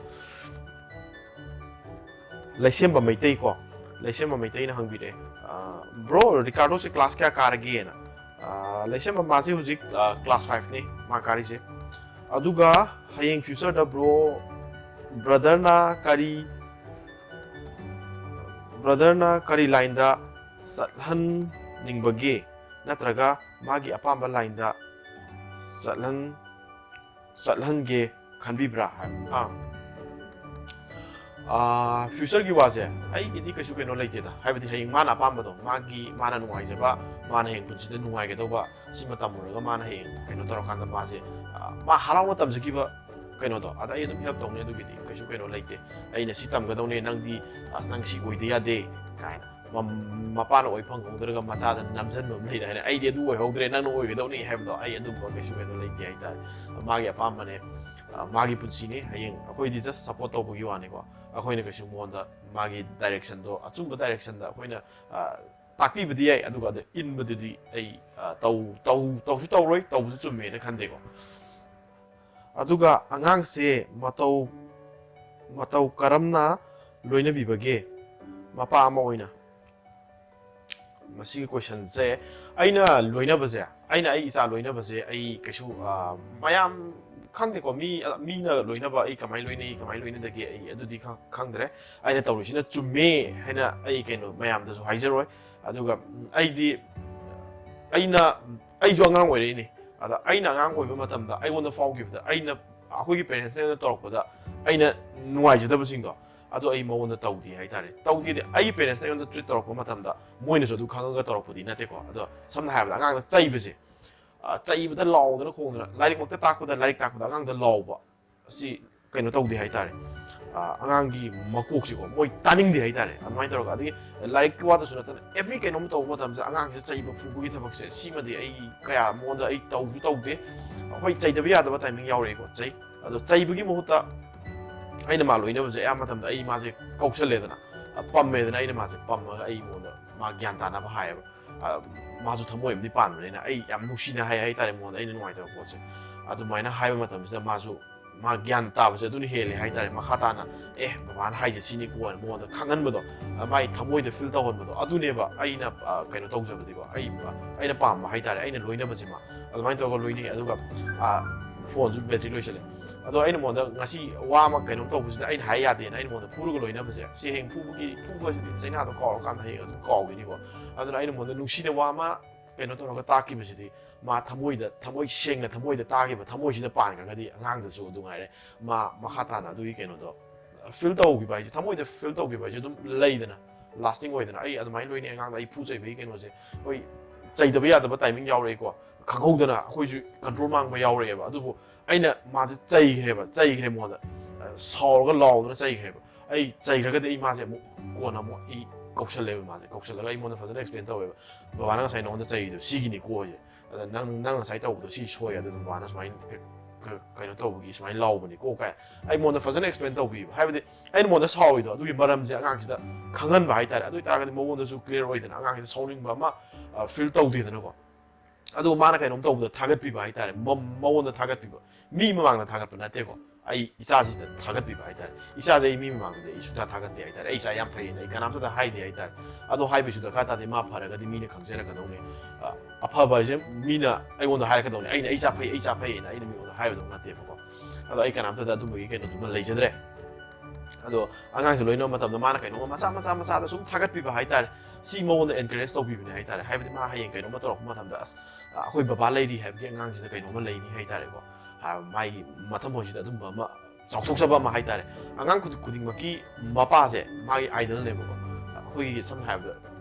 ꯂꯩꯁꯦꯝꯕ ꯃꯩꯇꯩ ꯀꯣ, ꯂꯩꯁꯦꯝꯕ ꯃꯩꯇꯩꯅ ꯍꯪꯕꯤꯔꯛꯑꯦ, ꯑ, "Bro, ꯔꯤꯀꯥꯔꯗꯣꯁꯦ class ꯀꯌꯥ ꯀꯥꯔꯒꯦꯅ?" ꯑ, ꯂꯩꯁꯦꯝꯕ ꯃꯥꯁꯦ ꯍꯧꯖꯤꯛ, ꯑ, class fiveꯅꯤ ꯃꯥ ꯀꯥꯔꯤꯁꯦ꯫ ꯑꯗꯨꯒ ꯍꯌꯦꯡ futureꯗ bro, brotherꯅ ꯀꯔꯤ, brotherꯅ ꯀꯔꯤ lineꯗ ꯆꯠꯍꯟꯅꯤꯡꯕꯒꯦ? ꯅꯠꯇ꯭ꯔꯒ ꯃꯥꯒꯤ ꯑꯄꯥꯝꯕ lineꯗ ꯆꯠꯍꯟ-, ꯆꯠꯍꯟꯒꯦ? ꯈꯟꯕꯤꯕ꯭ꯔꯥ ꯍꯥꯏꯕ꯫ ꯑꯥ, ꯐ꯭ꯌꯨꯆꯔꯒꯤ ꯋꯥꯁꯦ ꯑꯩꯒꯤꯗꯤ ꯀꯩꯁꯨ ꯀꯩꯅꯣ ꯂꯩꯇꯦꯗ꯫ ꯍꯥꯏꯕꯗꯤ ꯍꯌꯦꯡ ꯃꯥꯅ ꯑꯄꯥꯝꯕꯗꯣ, ꯃꯥꯒꯤ, ꯃꯥꯅ ꯅꯨꯡꯉꯥꯏꯖꯕ, ꯃꯥꯅ ꯍꯌꯦꯡ ꯄꯨꯟꯁꯤꯗ ꯅꯨꯡꯉꯥꯏꯒꯗꯧꯕ, ꯁꯤꯃ ꯇꯝꯃꯨꯔꯒ ꯃꯥꯅ ꯍꯌꯦꯡ ꯀꯩꯅꯣ ꯇꯧꯔꯀꯥꯟꯗ ꯃꯥꯁꯦ, ꯑꯥ, ꯃꯥ ꯍꯔꯥꯎꯅ ꯇꯝꯖꯈꯤꯕ ꯀꯩꯅꯣꯗꯣ, ꯑꯗ ꯑꯩ ꯑꯗꯨꯝ ꯍꯦꯜꯞ ꯇꯧꯅꯤ꯫ ꯑꯗꯨꯒꯤꯗꯤ ꯀꯩꯁꯨ ꯀꯩꯅꯣ ꯂꯩꯇꯦ꯫ ꯑꯩꯅ ꯁꯤ ꯇꯝꯒꯗꯧꯅꯦ, ꯅꯪꯗꯤ, ꯑꯁ, ꯅꯪ ꯁꯤ ꯑꯣꯏꯗ ꯌꯥꯗꯦ ꯀꯥꯏꯅ ꯃ-, ꯃꯄꯥꯅ ꯑꯣꯏ ꯐꯪꯍꯧꯗ꯭ꯔꯒ ꯃꯆꯥꯗ ꯅꯝꯁꯤꯟꯕ ꯑꯃ ꯂꯩꯗꯥꯏꯅꯦ, "ꯑꯩꯗꯤ ꯑꯗꯨ ꯑꯣꯏꯍꯧꯗ꯭ꯔꯦ, ꯅꯪꯅ ꯑꯣꯏꯒꯗꯧꯅꯤ" ꯍꯥꯏꯕꯗꯣ, ꯑꯩ ꯑꯗꯨꯝꯕ ꯀꯩꯁꯨ ꯀꯩꯅꯣ ꯂꯩꯇꯦ ꯍꯥꯏꯇꯥꯔꯦ꯫ ꯃꯥꯒꯤ ꯑꯄꯥꯝꯕꯅꯦ, ꯑ, ꯃꯥꯒꯤ ꯄꯨꯟꯁꯤꯅꯦ꯫ ꯍꯌꯦꯡ ꯑꯩꯈꯣꯏꯗꯤ just ꯁꯞꯄꯣꯔꯠ ꯇꯧꯕꯒꯤ ꯋꯥꯅꯤꯀꯣ꯫ ꯑꯩꯈꯣꯏꯅ ꯀꯩꯁꯨ ꯃꯉꯣꯟꯗ ꯃꯥꯒꯤ ꯗꯥꯏꯔꯦꯛꯁꯟꯗꯣ, ꯑꯆꯨꯝꯕ ꯗꯥꯏꯔꯦꯛꯁꯟꯗ ꯑꯩꯈꯣꯏꯅ, ꯑ, ꯇꯥꯛꯄꯤꯕꯗꯤ ꯌꯥꯏ, ꯑꯗꯨꯒ ꯑꯗꯨ ꯏꯟꯕꯗꯨꯗꯤ ꯑꯩ, ꯑ, ꯇꯧ-, ꯇꯧ-, ꯇꯧꯁꯨ ꯇꯧꯔꯣꯏ, ꯇꯧꯕꯁꯨ ꯆꯨꯝꯃꯦꯅ ꯈꯟꯗꯦꯀꯣ꯫ ꯑꯗꯨꯒ ꯑꯉꯥꯡꯁꯦ ꯃꯇꯧ, ꯃꯇꯧ ꯀꯔꯝꯅ ꯂꯣꯏꯅꯕꯤꯕꯒꯦ ꯃꯄꯥ ꯑꯃ ꯑꯣꯏꯅ? ꯃꯁꯤꯒꯤ ꯀꯣꯏꯁꯟꯁꯦ, ꯑꯩꯅ ꯂꯣꯏꯅꯕꯁꯦ, ꯑꯩꯅ ꯑꯩ ꯏꯆꯥ ꯂꯣꯏꯅꯕꯁꯦ, ꯑꯩ ꯀꯩꯁꯨ, ꯑ, ꯃꯌꯥꯝ ꯈꯪꯗꯦꯀꯣ, ꯃꯤ, ꯃꯤꯅ ꯂꯣꯏꯅꯕ ꯑꯩ ꯀꯃꯥꯏꯅ ꯂꯣꯏꯅꯩ, ꯀꯃꯥꯏꯅ ꯂꯣꯏꯅꯗꯒꯦ, ꯑꯩ ꯑꯗꯨꯗꯤ ꯈꯪ-, ꯈꯪꯗ꯭ꯔꯦ꯫ ꯑꯩꯅ ꯇꯧꯔꯤꯁꯤꯅ ꯆꯨꯝꯃꯦ ꯍꯥꯏꯅ ꯑꯩ ꯀꯩꯅꯣ ꯃꯌꯥꯝꯗꯁꯨ ꯍꯥꯏꯖꯔꯣꯏ꯫ ꯑꯗꯨꯒ, ꯎꯝ, ꯑꯩꯗꯤ, ꯑꯩꯅ, ꯑꯩꯁꯨ ꯑꯉꯥꯡ ꯑꯣꯏꯔꯛꯏꯅꯤ꯫ ꯑꯗ ꯑꯩꯅ ꯑꯉꯥꯡ ꯑꯣꯏꯕ ꯃꯇꯝꯗ ꯑꯩꯉꯣꯟꯗ ꯐꯥꯎꯈꯤꯕꯗ, ꯑꯩꯅ, ꯑꯩꯈꯣꯏꯒꯤ ꯄꯦꯔꯦꯟꯁꯅ ꯑꯩꯉꯣꯟꯗ ꯇꯧꯔꯛꯄꯗ ꯑꯩꯅ ꯅꯨꯡꯉꯥꯏꯖꯗꯕꯁꯤꯡꯗꯣ, ꯑꯗꯣ ꯑꯩ ꯃꯉꯣꯟꯗ ꯇꯧꯗꯦ ꯍꯥꯏꯇꯥꯔꯦ꯫ ꯇꯧꯗꯦꯗꯤ, ꯑꯩꯒꯤ ꯄꯦꯔꯦꯟꯁꯅ ꯑꯩꯉꯣꯟꯗ ꯇ꯭ꯔꯤꯠ ꯇꯧꯔꯛꯄ ꯃꯇꯝꯗ ꯃꯣꯏꯅꯁꯨ ꯑꯗꯨ ꯈꯪꯉꯒ ꯇꯧꯔꯛꯄꯗꯤ ꯅꯠꯇꯦꯀꯣ꯫ ꯑꯗꯣ ꯁꯝꯅ ꯍꯥꯏꯔꯕꯗ ꯑꯉꯥꯡꯗ ꯆꯩꯕꯁꯦ, ꯑ, ꯆꯩꯕꯗ ꯂꯥꯎꯗꯅ ꯈꯣꯡꯗꯅ, ꯂꯥꯏꯔꯤꯛꯃꯛꯇ ꯇꯥꯛꯄꯗ, ꯂꯥꯏꯔꯤꯛ ꯇꯥꯛꯄꯗ ꯑꯉꯥꯡꯗ ꯂꯥꯎꯕ, ꯑꯁꯤ ꯀꯩꯅꯣ ꯇꯧꯗꯦ ꯍꯥꯏꯇꯥꯔꯦ꯫ ꯑ, ꯑꯉꯥꯡꯒꯤ ꯃꯀꯣꯛꯁꯤꯀꯣ, ꯃꯣꯏ ꯇꯥꯅꯤꯡꯗꯦ ꯍꯥꯏꯇꯥꯔꯦ꯫ ꯑꯗꯨꯃꯥꯏꯅ ꯇꯧꯔꯒ, ꯑꯗꯒꯤ ꯂꯥꯏꯔꯤꯛꯀꯤ ꯋꯥꯗꯁꯨ ꯅꯠꯇꯅ, every ꯀꯩꯅꯣꯝ ꯇꯧꯕ ꯃꯇꯝꯁꯤꯗ ꯑꯉꯥꯡꯁꯦ ꯆꯩꯕ ꯐꯨꯕꯒꯤ ꯊꯕꯛꯁꯦ, ꯁꯤꯃꯗꯤ ꯑꯩ ꯀꯌꯥ ꯃꯉꯣꯟꯗ ꯑꯩ ꯇꯧꯁꯨ ꯇꯧꯗꯦ꯫ ꯍꯣꯏ, ꯆꯩꯗꯕ ꯌꯥꯗꯕ ꯇꯥꯏꯃꯤꯡ ꯌꯥꯎꯔꯛꯏꯀꯣ, ꯆꯩ꯫ ꯑꯗꯣ ꯆꯩꯕꯒꯤ ꯃꯍꯨꯠꯇ ꯑꯩꯅ ꯃꯥ ꯂꯣꯏꯅꯕꯁꯦ ꯑꯌꯥꯝꯕ ꯃꯇꯝꯗ ꯑꯩ ꯃꯥꯁꯦ ꯀꯧꯁꯜꯂꯦꯗꯅ, ꯑ, ꯄꯝꯃꯦꯗꯅ, ꯑꯩꯅ ꯃꯥꯁꯦ ꯄꯝꯃꯒ ꯑꯩ ꯃꯉꯣꯟꯗ ꯃꯥ ꯒ꯭ꯌꯥꯟ ꯇꯥꯅꯕ ꯍꯥꯏꯌꯦꯕ꯫ ꯑ, ꯃꯥꯁꯨ ꯊꯃꯣꯏ ꯑꯃꯗꯤ ꯄꯥꯟꯕꯅꯤꯅ ꯑꯩ ꯌꯥꯝ ꯅꯨꯡꯁꯤꯅ ꯍꯥꯏ ꯍꯥꯏꯇꯥꯔꯦ ꯃꯉꯣꯟꯗ ꯑꯩꯅ ꯅꯨꯡꯉꯥꯏꯇꯕ ꯄꯣꯠꯁꯦ꯫ ꯑꯗꯨꯃꯥꯏꯅ ꯍꯥꯏꯕ ꯃꯇꯝꯁꯤꯗ ꯃꯥꯁꯨ, ꯃꯥ ꯒ꯭ꯌꯥꯟ ꯇꯥꯕꯁꯦ ꯑꯗꯨꯅ ꯍꯦꯜꯂꯦ ꯍꯥꯏꯇꯥꯔꯦ꯫ ꯃꯈꯥ ꯇꯥꯅ, "ꯑꯦ, ꯕꯕꯥꯅ ꯍꯥꯏꯁꯦ ꯁꯤꯅꯤꯀꯣ" ꯍꯥꯏꯅ ꯃꯉꯣꯟꯗ ꯈꯪꯍꯟꯕꯗꯣ, ꯑ, ꯃꯥꯏ ꯊꯃꯣꯏꯗ ꯐꯤꯜ ꯇꯧꯍꯟꯕꯗꯣ, ꯑꯗꯨꯅꯦꯕ ꯑꯩꯅ, ꯑ, ꯀꯩꯅꯣ ꯇꯧꯖꯕꯗꯤꯀꯣ, ꯑꯩ, ꯑ, ꯑꯩꯅ ꯄꯥꯝꯕ ꯍꯥꯏꯇꯥꯔꯦ, ꯑꯩꯅ ꯂꯣꯏꯅꯕꯁꯦ ꯃꯥ꯫ ꯑꯗꯨꯃꯥꯏꯅ ꯇꯧꯔꯒ ꯂꯣꯏꯅꯩ꯫ ꯑꯗꯨꯒ, ꯑ, ꯐꯣꯟꯁꯨ ꯕꯦꯇ꯭ꯔꯤ ꯂꯣꯏꯁꯜꯂꯦ꯫ ꯑꯗꯣ ꯑꯩꯅ ꯃꯉꯣꯟꯗ ꯉꯁꯤ ꯋꯥ ꯑꯃ ꯀꯩꯅꯣꯝ ꯇꯧꯕꯁꯤꯗ ꯑꯩꯅ ꯍꯥꯏ ꯌꯥꯗꯦꯅ ꯑꯩꯅ ꯃꯉꯣꯟꯗ ꯐꯨꯔꯒ ꯂꯣꯏꯅꯕꯁꯦ, ꯁꯤ ꯍꯌꯦꯡ ꯐꯨꯕꯒꯤ, ꯐꯨꯕꯁꯤꯗꯤ ꯆꯩꯅꯥꯗꯣ ꯀꯥꯎꯔꯀꯥꯟꯗ ꯍꯌꯦꯡ ꯑꯗꯨꯝ ꯀꯥꯎꯈꯤꯅꯤꯀꯣ꯫ ꯑꯗꯨꯅ ꯑꯩꯅ ꯃꯉꯣꯟꯗ ꯅꯨꯡꯁꯤꯅ ꯋꯥ ꯑꯃ ꯀꯩꯅꯣ ꯇꯧꯔꯒ ꯇꯥꯛꯈꯤꯕꯁꯤꯗꯤ, ꯃꯥ ꯊꯃꯣꯏꯗ, ꯊꯃꯣꯏ ꯁꯦꯡꯅ ꯊꯃꯣꯏꯗ ꯇꯥꯈꯤꯕ, ꯊꯃꯣꯏꯁꯤꯗ ꯄꯥꯟꯈ꯭ꯔꯒꯗꯤ ꯑꯉꯥꯡꯗꯁꯨ ꯑꯗꯨ ꯉꯥꯏꯔꯦ, ꯃꯥ ꯃꯈꯥ ꯇꯥꯅ ꯑꯗꯨꯒꯤ ꯀꯩꯅꯣꯗꯣ ꯐꯤꯜ ꯇꯧꯈꯤꯕ ꯍꯥꯏꯁꯦ, ꯊꯃꯣꯏꯗ ꯐꯤꯜ ꯇꯧꯈꯤꯕ ꯍꯥꯏꯁꯦ ꯑꯗꯨꯝ ꯂꯩꯗꯅ, ꯂꯥꯁꯇꯤꯡ ꯑꯣꯏꯗꯅ꯫ ꯑꯩ ꯑꯗꯨꯃꯥꯏꯅ ꯂꯣꯏꯅ ꯑꯉꯥꯡꯗ ꯑꯩ ꯐꯨ ꯆꯩꯕꯒꯤ ꯀꯩꯅꯣꯁꯦ, ꯍꯣꯏ, ꯆꯩꯗꯕ ꯌꯥꯗꯕ ꯇꯥꯏꯃꯤꯡ ꯌꯥꯎꯔꯛꯏꯀꯣ, ꯈꯪꯍꯧꯗꯅ ꯑꯩꯈꯣꯏꯁꯨ ꯀꯟꯇ꯭ꯔꯣꯜ ꯃꯥꯡꯕ ꯌꯥꯎꯔꯛꯑꯦꯕ꯫ ꯑꯗꯨꯕꯨ ꯑꯩꯅ ꯃꯥꯁꯦ ꯆꯩꯈ꯭ꯔꯦꯕ, ꯆꯩꯈ꯭ꯔꯦ ꯃꯉꯣꯟꯗ, ꯑ, ꯁꯥꯎꯔꯒ ꯂꯥꯎꯗꯅ ꯆꯩꯈ꯭ꯔꯦꯕ꯫ ꯑꯩ ꯆꯩꯈ꯭ꯔꯒꯗꯤ ꯑꯩ ꯃꯥꯁꯦ ꯑꯃꯨꯛ ꯀꯣꯟꯅ ꯑꯃꯨꯛ ꯑꯩ ꯀꯧꯁꯜꯂꯦꯕ, ꯃꯥꯁꯦ ꯀꯧꯁꯜꯂꯒ ꯑꯩꯉꯣꯟꯗ ꯐꯖꯅ ꯑꯦꯛꯁꯄ꯭ꯂꯦꯟ ꯇꯧꯋꯦꯕ, "ꯕꯕꯥꯅ ꯉꯁꯥꯏ ꯅꯉꯣꯟꯗ ꯆꯩꯔꯤꯗꯣ ꯁꯤꯒꯤꯅꯤꯀꯣ" ꯍꯥꯏꯁꯦ꯫ "ꯑꯗ ꯅꯪ, ꯅꯪ ꯉꯁꯥꯏ ꯇꯧꯕꯗꯣ ꯁꯤ ꯁꯣꯏ, ꯑꯗꯨ ꯕꯕꯥꯅ ꯁꯨꯃꯥꯏꯅ ꯀ-, ꯀ-, ꯀꯩꯅꯣ ꯇꯧꯕꯒꯤ ꯁꯨꯃꯥꯏꯅ ꯂꯥꯎꯕꯅꯤꯀꯣ" ꯀꯥꯏ ꯑꯩꯉꯣꯟꯗ ꯐꯖꯅ ꯑꯦꯛꯁꯄ꯭ꯂꯦꯟ ꯇꯧꯕꯤꯕ꯫ ꯍꯥꯏꯕꯗꯤ ꯑꯩꯅ ꯃꯉꯣꯟꯗ ꯁꯥꯎꯔꯤꯗꯣ ꯑꯗꯨꯒꯤ ꯃꯔꯝꯁꯦ ꯑꯉꯥꯡꯁꯤꯗ ꯈꯪꯍꯟꯕ ꯍꯥꯏꯇꯥꯔꯦ꯫ ꯑꯗꯨ ꯑꯣꯏꯇꯥꯔꯒꯗꯤ ꯃꯉꯣꯟꯗꯁꯨ ꯀ꯭ꯂꯤꯌꯥꯔ ꯑꯣꯏꯗꯅ, ꯑꯉꯥꯡꯁꯤꯗ ꯁꯥꯎꯅꯤꯡꯕ ꯑꯃ, ꯑ, ꯐꯤꯜ ꯇꯧꯗꯦꯗꯅꯀꯣ꯫ ꯑꯗꯨꯒ ꯃꯥꯅ ꯀꯩꯅꯣꯝ ꯇꯧꯕꯗ ꯊꯥꯒꯠꯄꯤꯕ ꯍꯥꯏꯇꯥꯔꯦ, ꯃ-, ꯃꯉꯣꯟꯗ ꯊꯥꯒꯠꯄꯤꯕ, ꯃꯤ ꯃꯃꯥꯡꯗ ꯊꯥꯒꯠꯄ ꯅꯠꯇꯦꯀꯣ, ꯑꯩ ꯏꯆꯥꯁꯤꯗ ꯊꯥꯒꯠꯄꯤꯕ ꯍꯥꯏꯇꯥꯔꯦ꯫ ꯏꯆꯥꯁꯦ ꯑꯩ ꯃꯤ ꯃꯃꯥꯡꯗꯗꯤ ꯑꯩ ꯁꯨꯡꯊꯥ ꯊꯥꯒꯠꯇꯦ ꯍꯥꯏꯇꯥꯔꯦ꯫ "ꯑꯩ ꯏꯆꯥ ꯌꯥꯝ ꯐꯩꯌꯦꯅ" ꯑꯩ ꯀꯅꯥꯝꯇꯗ ꯍꯥꯏꯗꯦ ꯍꯥꯏꯇꯥꯔꯦ꯫ ꯑꯗꯣ ꯍꯥꯏꯕꯁꯨ ꯗꯔꯀꯥꯔ ꯇꯥꯗꯦ, ꯃꯥ ꯐꯔꯒꯗꯤ ꯃꯤꯅ ꯈꯪꯖꯔꯛꯀꯗꯧꯅꯤ꯫ ꯑ, ꯑꯐꯕ ꯍꯥꯏꯁꯦ ꯃꯤꯅ ꯑꯩꯉꯣꯟꯗ ꯍꯥꯏꯔꯛꯀꯗꯧꯅꯤ, ꯑꯩꯅ "ꯑꯩ ꯏꯆꯥ ꯐꯩ, ꯑꯩ ꯏꯆꯥ ꯐꯩꯌꯦꯅ" ꯑꯩꯅ ꯃꯤꯉꯣꯟꯗ ꯍꯥꯏꯔꯨꯗꯧ ꯅꯠꯇꯦꯕꯀꯣ꯫ ꯑꯗꯣ ꯑꯩ ꯀꯅꯥꯝꯇꯗ ꯑꯗꯨꯝꯕꯒꯤ ꯀꯩꯅꯣꯗꯨꯃ ꯂꯩꯖꯗ꯭ꯔꯦ꯫ ꯑꯗꯣ ꯑꯉꯥꯡꯁꯦ ꯂꯣꯏꯅꯕ ꯃꯇꯝꯗ ꯃꯥꯅ ꯀꯩꯅꯣꯝꯃ ꯃꯆꯥ ꯃꯆꯥ ꯃꯆꯥꯗ ꯁꯨꯝ ꯊꯥꯒꯠꯄꯤꯕ ꯍꯥꯏꯇꯥꯔꯦ꯫ ꯁꯤ ꯃꯉꯣꯟꯗ ꯑꯦꯟꯀꯔꯦꯖ ꯇꯧꯕꯤꯕꯅꯦ ꯍꯥꯏꯇꯥꯔꯦ꯫ ꯍꯥꯏꯕꯗꯤ ꯃꯥ ꯍꯌꯦꯡ ꯀꯩꯅꯣꯝꯃ ꯇꯧꯔꯛꯄ ꯃꯇꯝꯗ, "ꯑꯁ, ꯑ, ꯑꯩꯈꯣꯏ ꯕꯕꯥ ꯂꯩꯔꯤ ꯍꯥꯏꯕꯒꯤ ꯑꯉꯥꯡꯁꯤꯗ ꯀꯩꯅꯣꯝꯃ ꯂꯩꯅꯤ" ꯍꯥꯏꯇꯥꯔꯦꯀꯣ꯫ ꯑ, ꯃꯥꯒꯤ ꯃꯊꯃꯣꯏꯁꯤꯗ ꯑꯗꯨꯝꯕ ꯑꯃ ꯆꯥꯎꯊꯣꯛꯆꯕ ꯑꯃ ꯍꯥꯏꯇꯥꯔꯦ꯫ ꯑꯉꯥꯡ ꯈꯨꯗꯤꯡ-, ꯈꯨꯗꯤꯡꯃꯛꯀꯤ ꯃꯄꯥꯁꯦ ꯃꯥꯒꯤ ꯑꯥꯏꯗꯜꯅꯦꯕꯀꯣ꯫ ꯑꯩꯈꯣꯏꯒꯤ ꯁꯝꯅ ꯍꯥꯏꯔꯕꯗ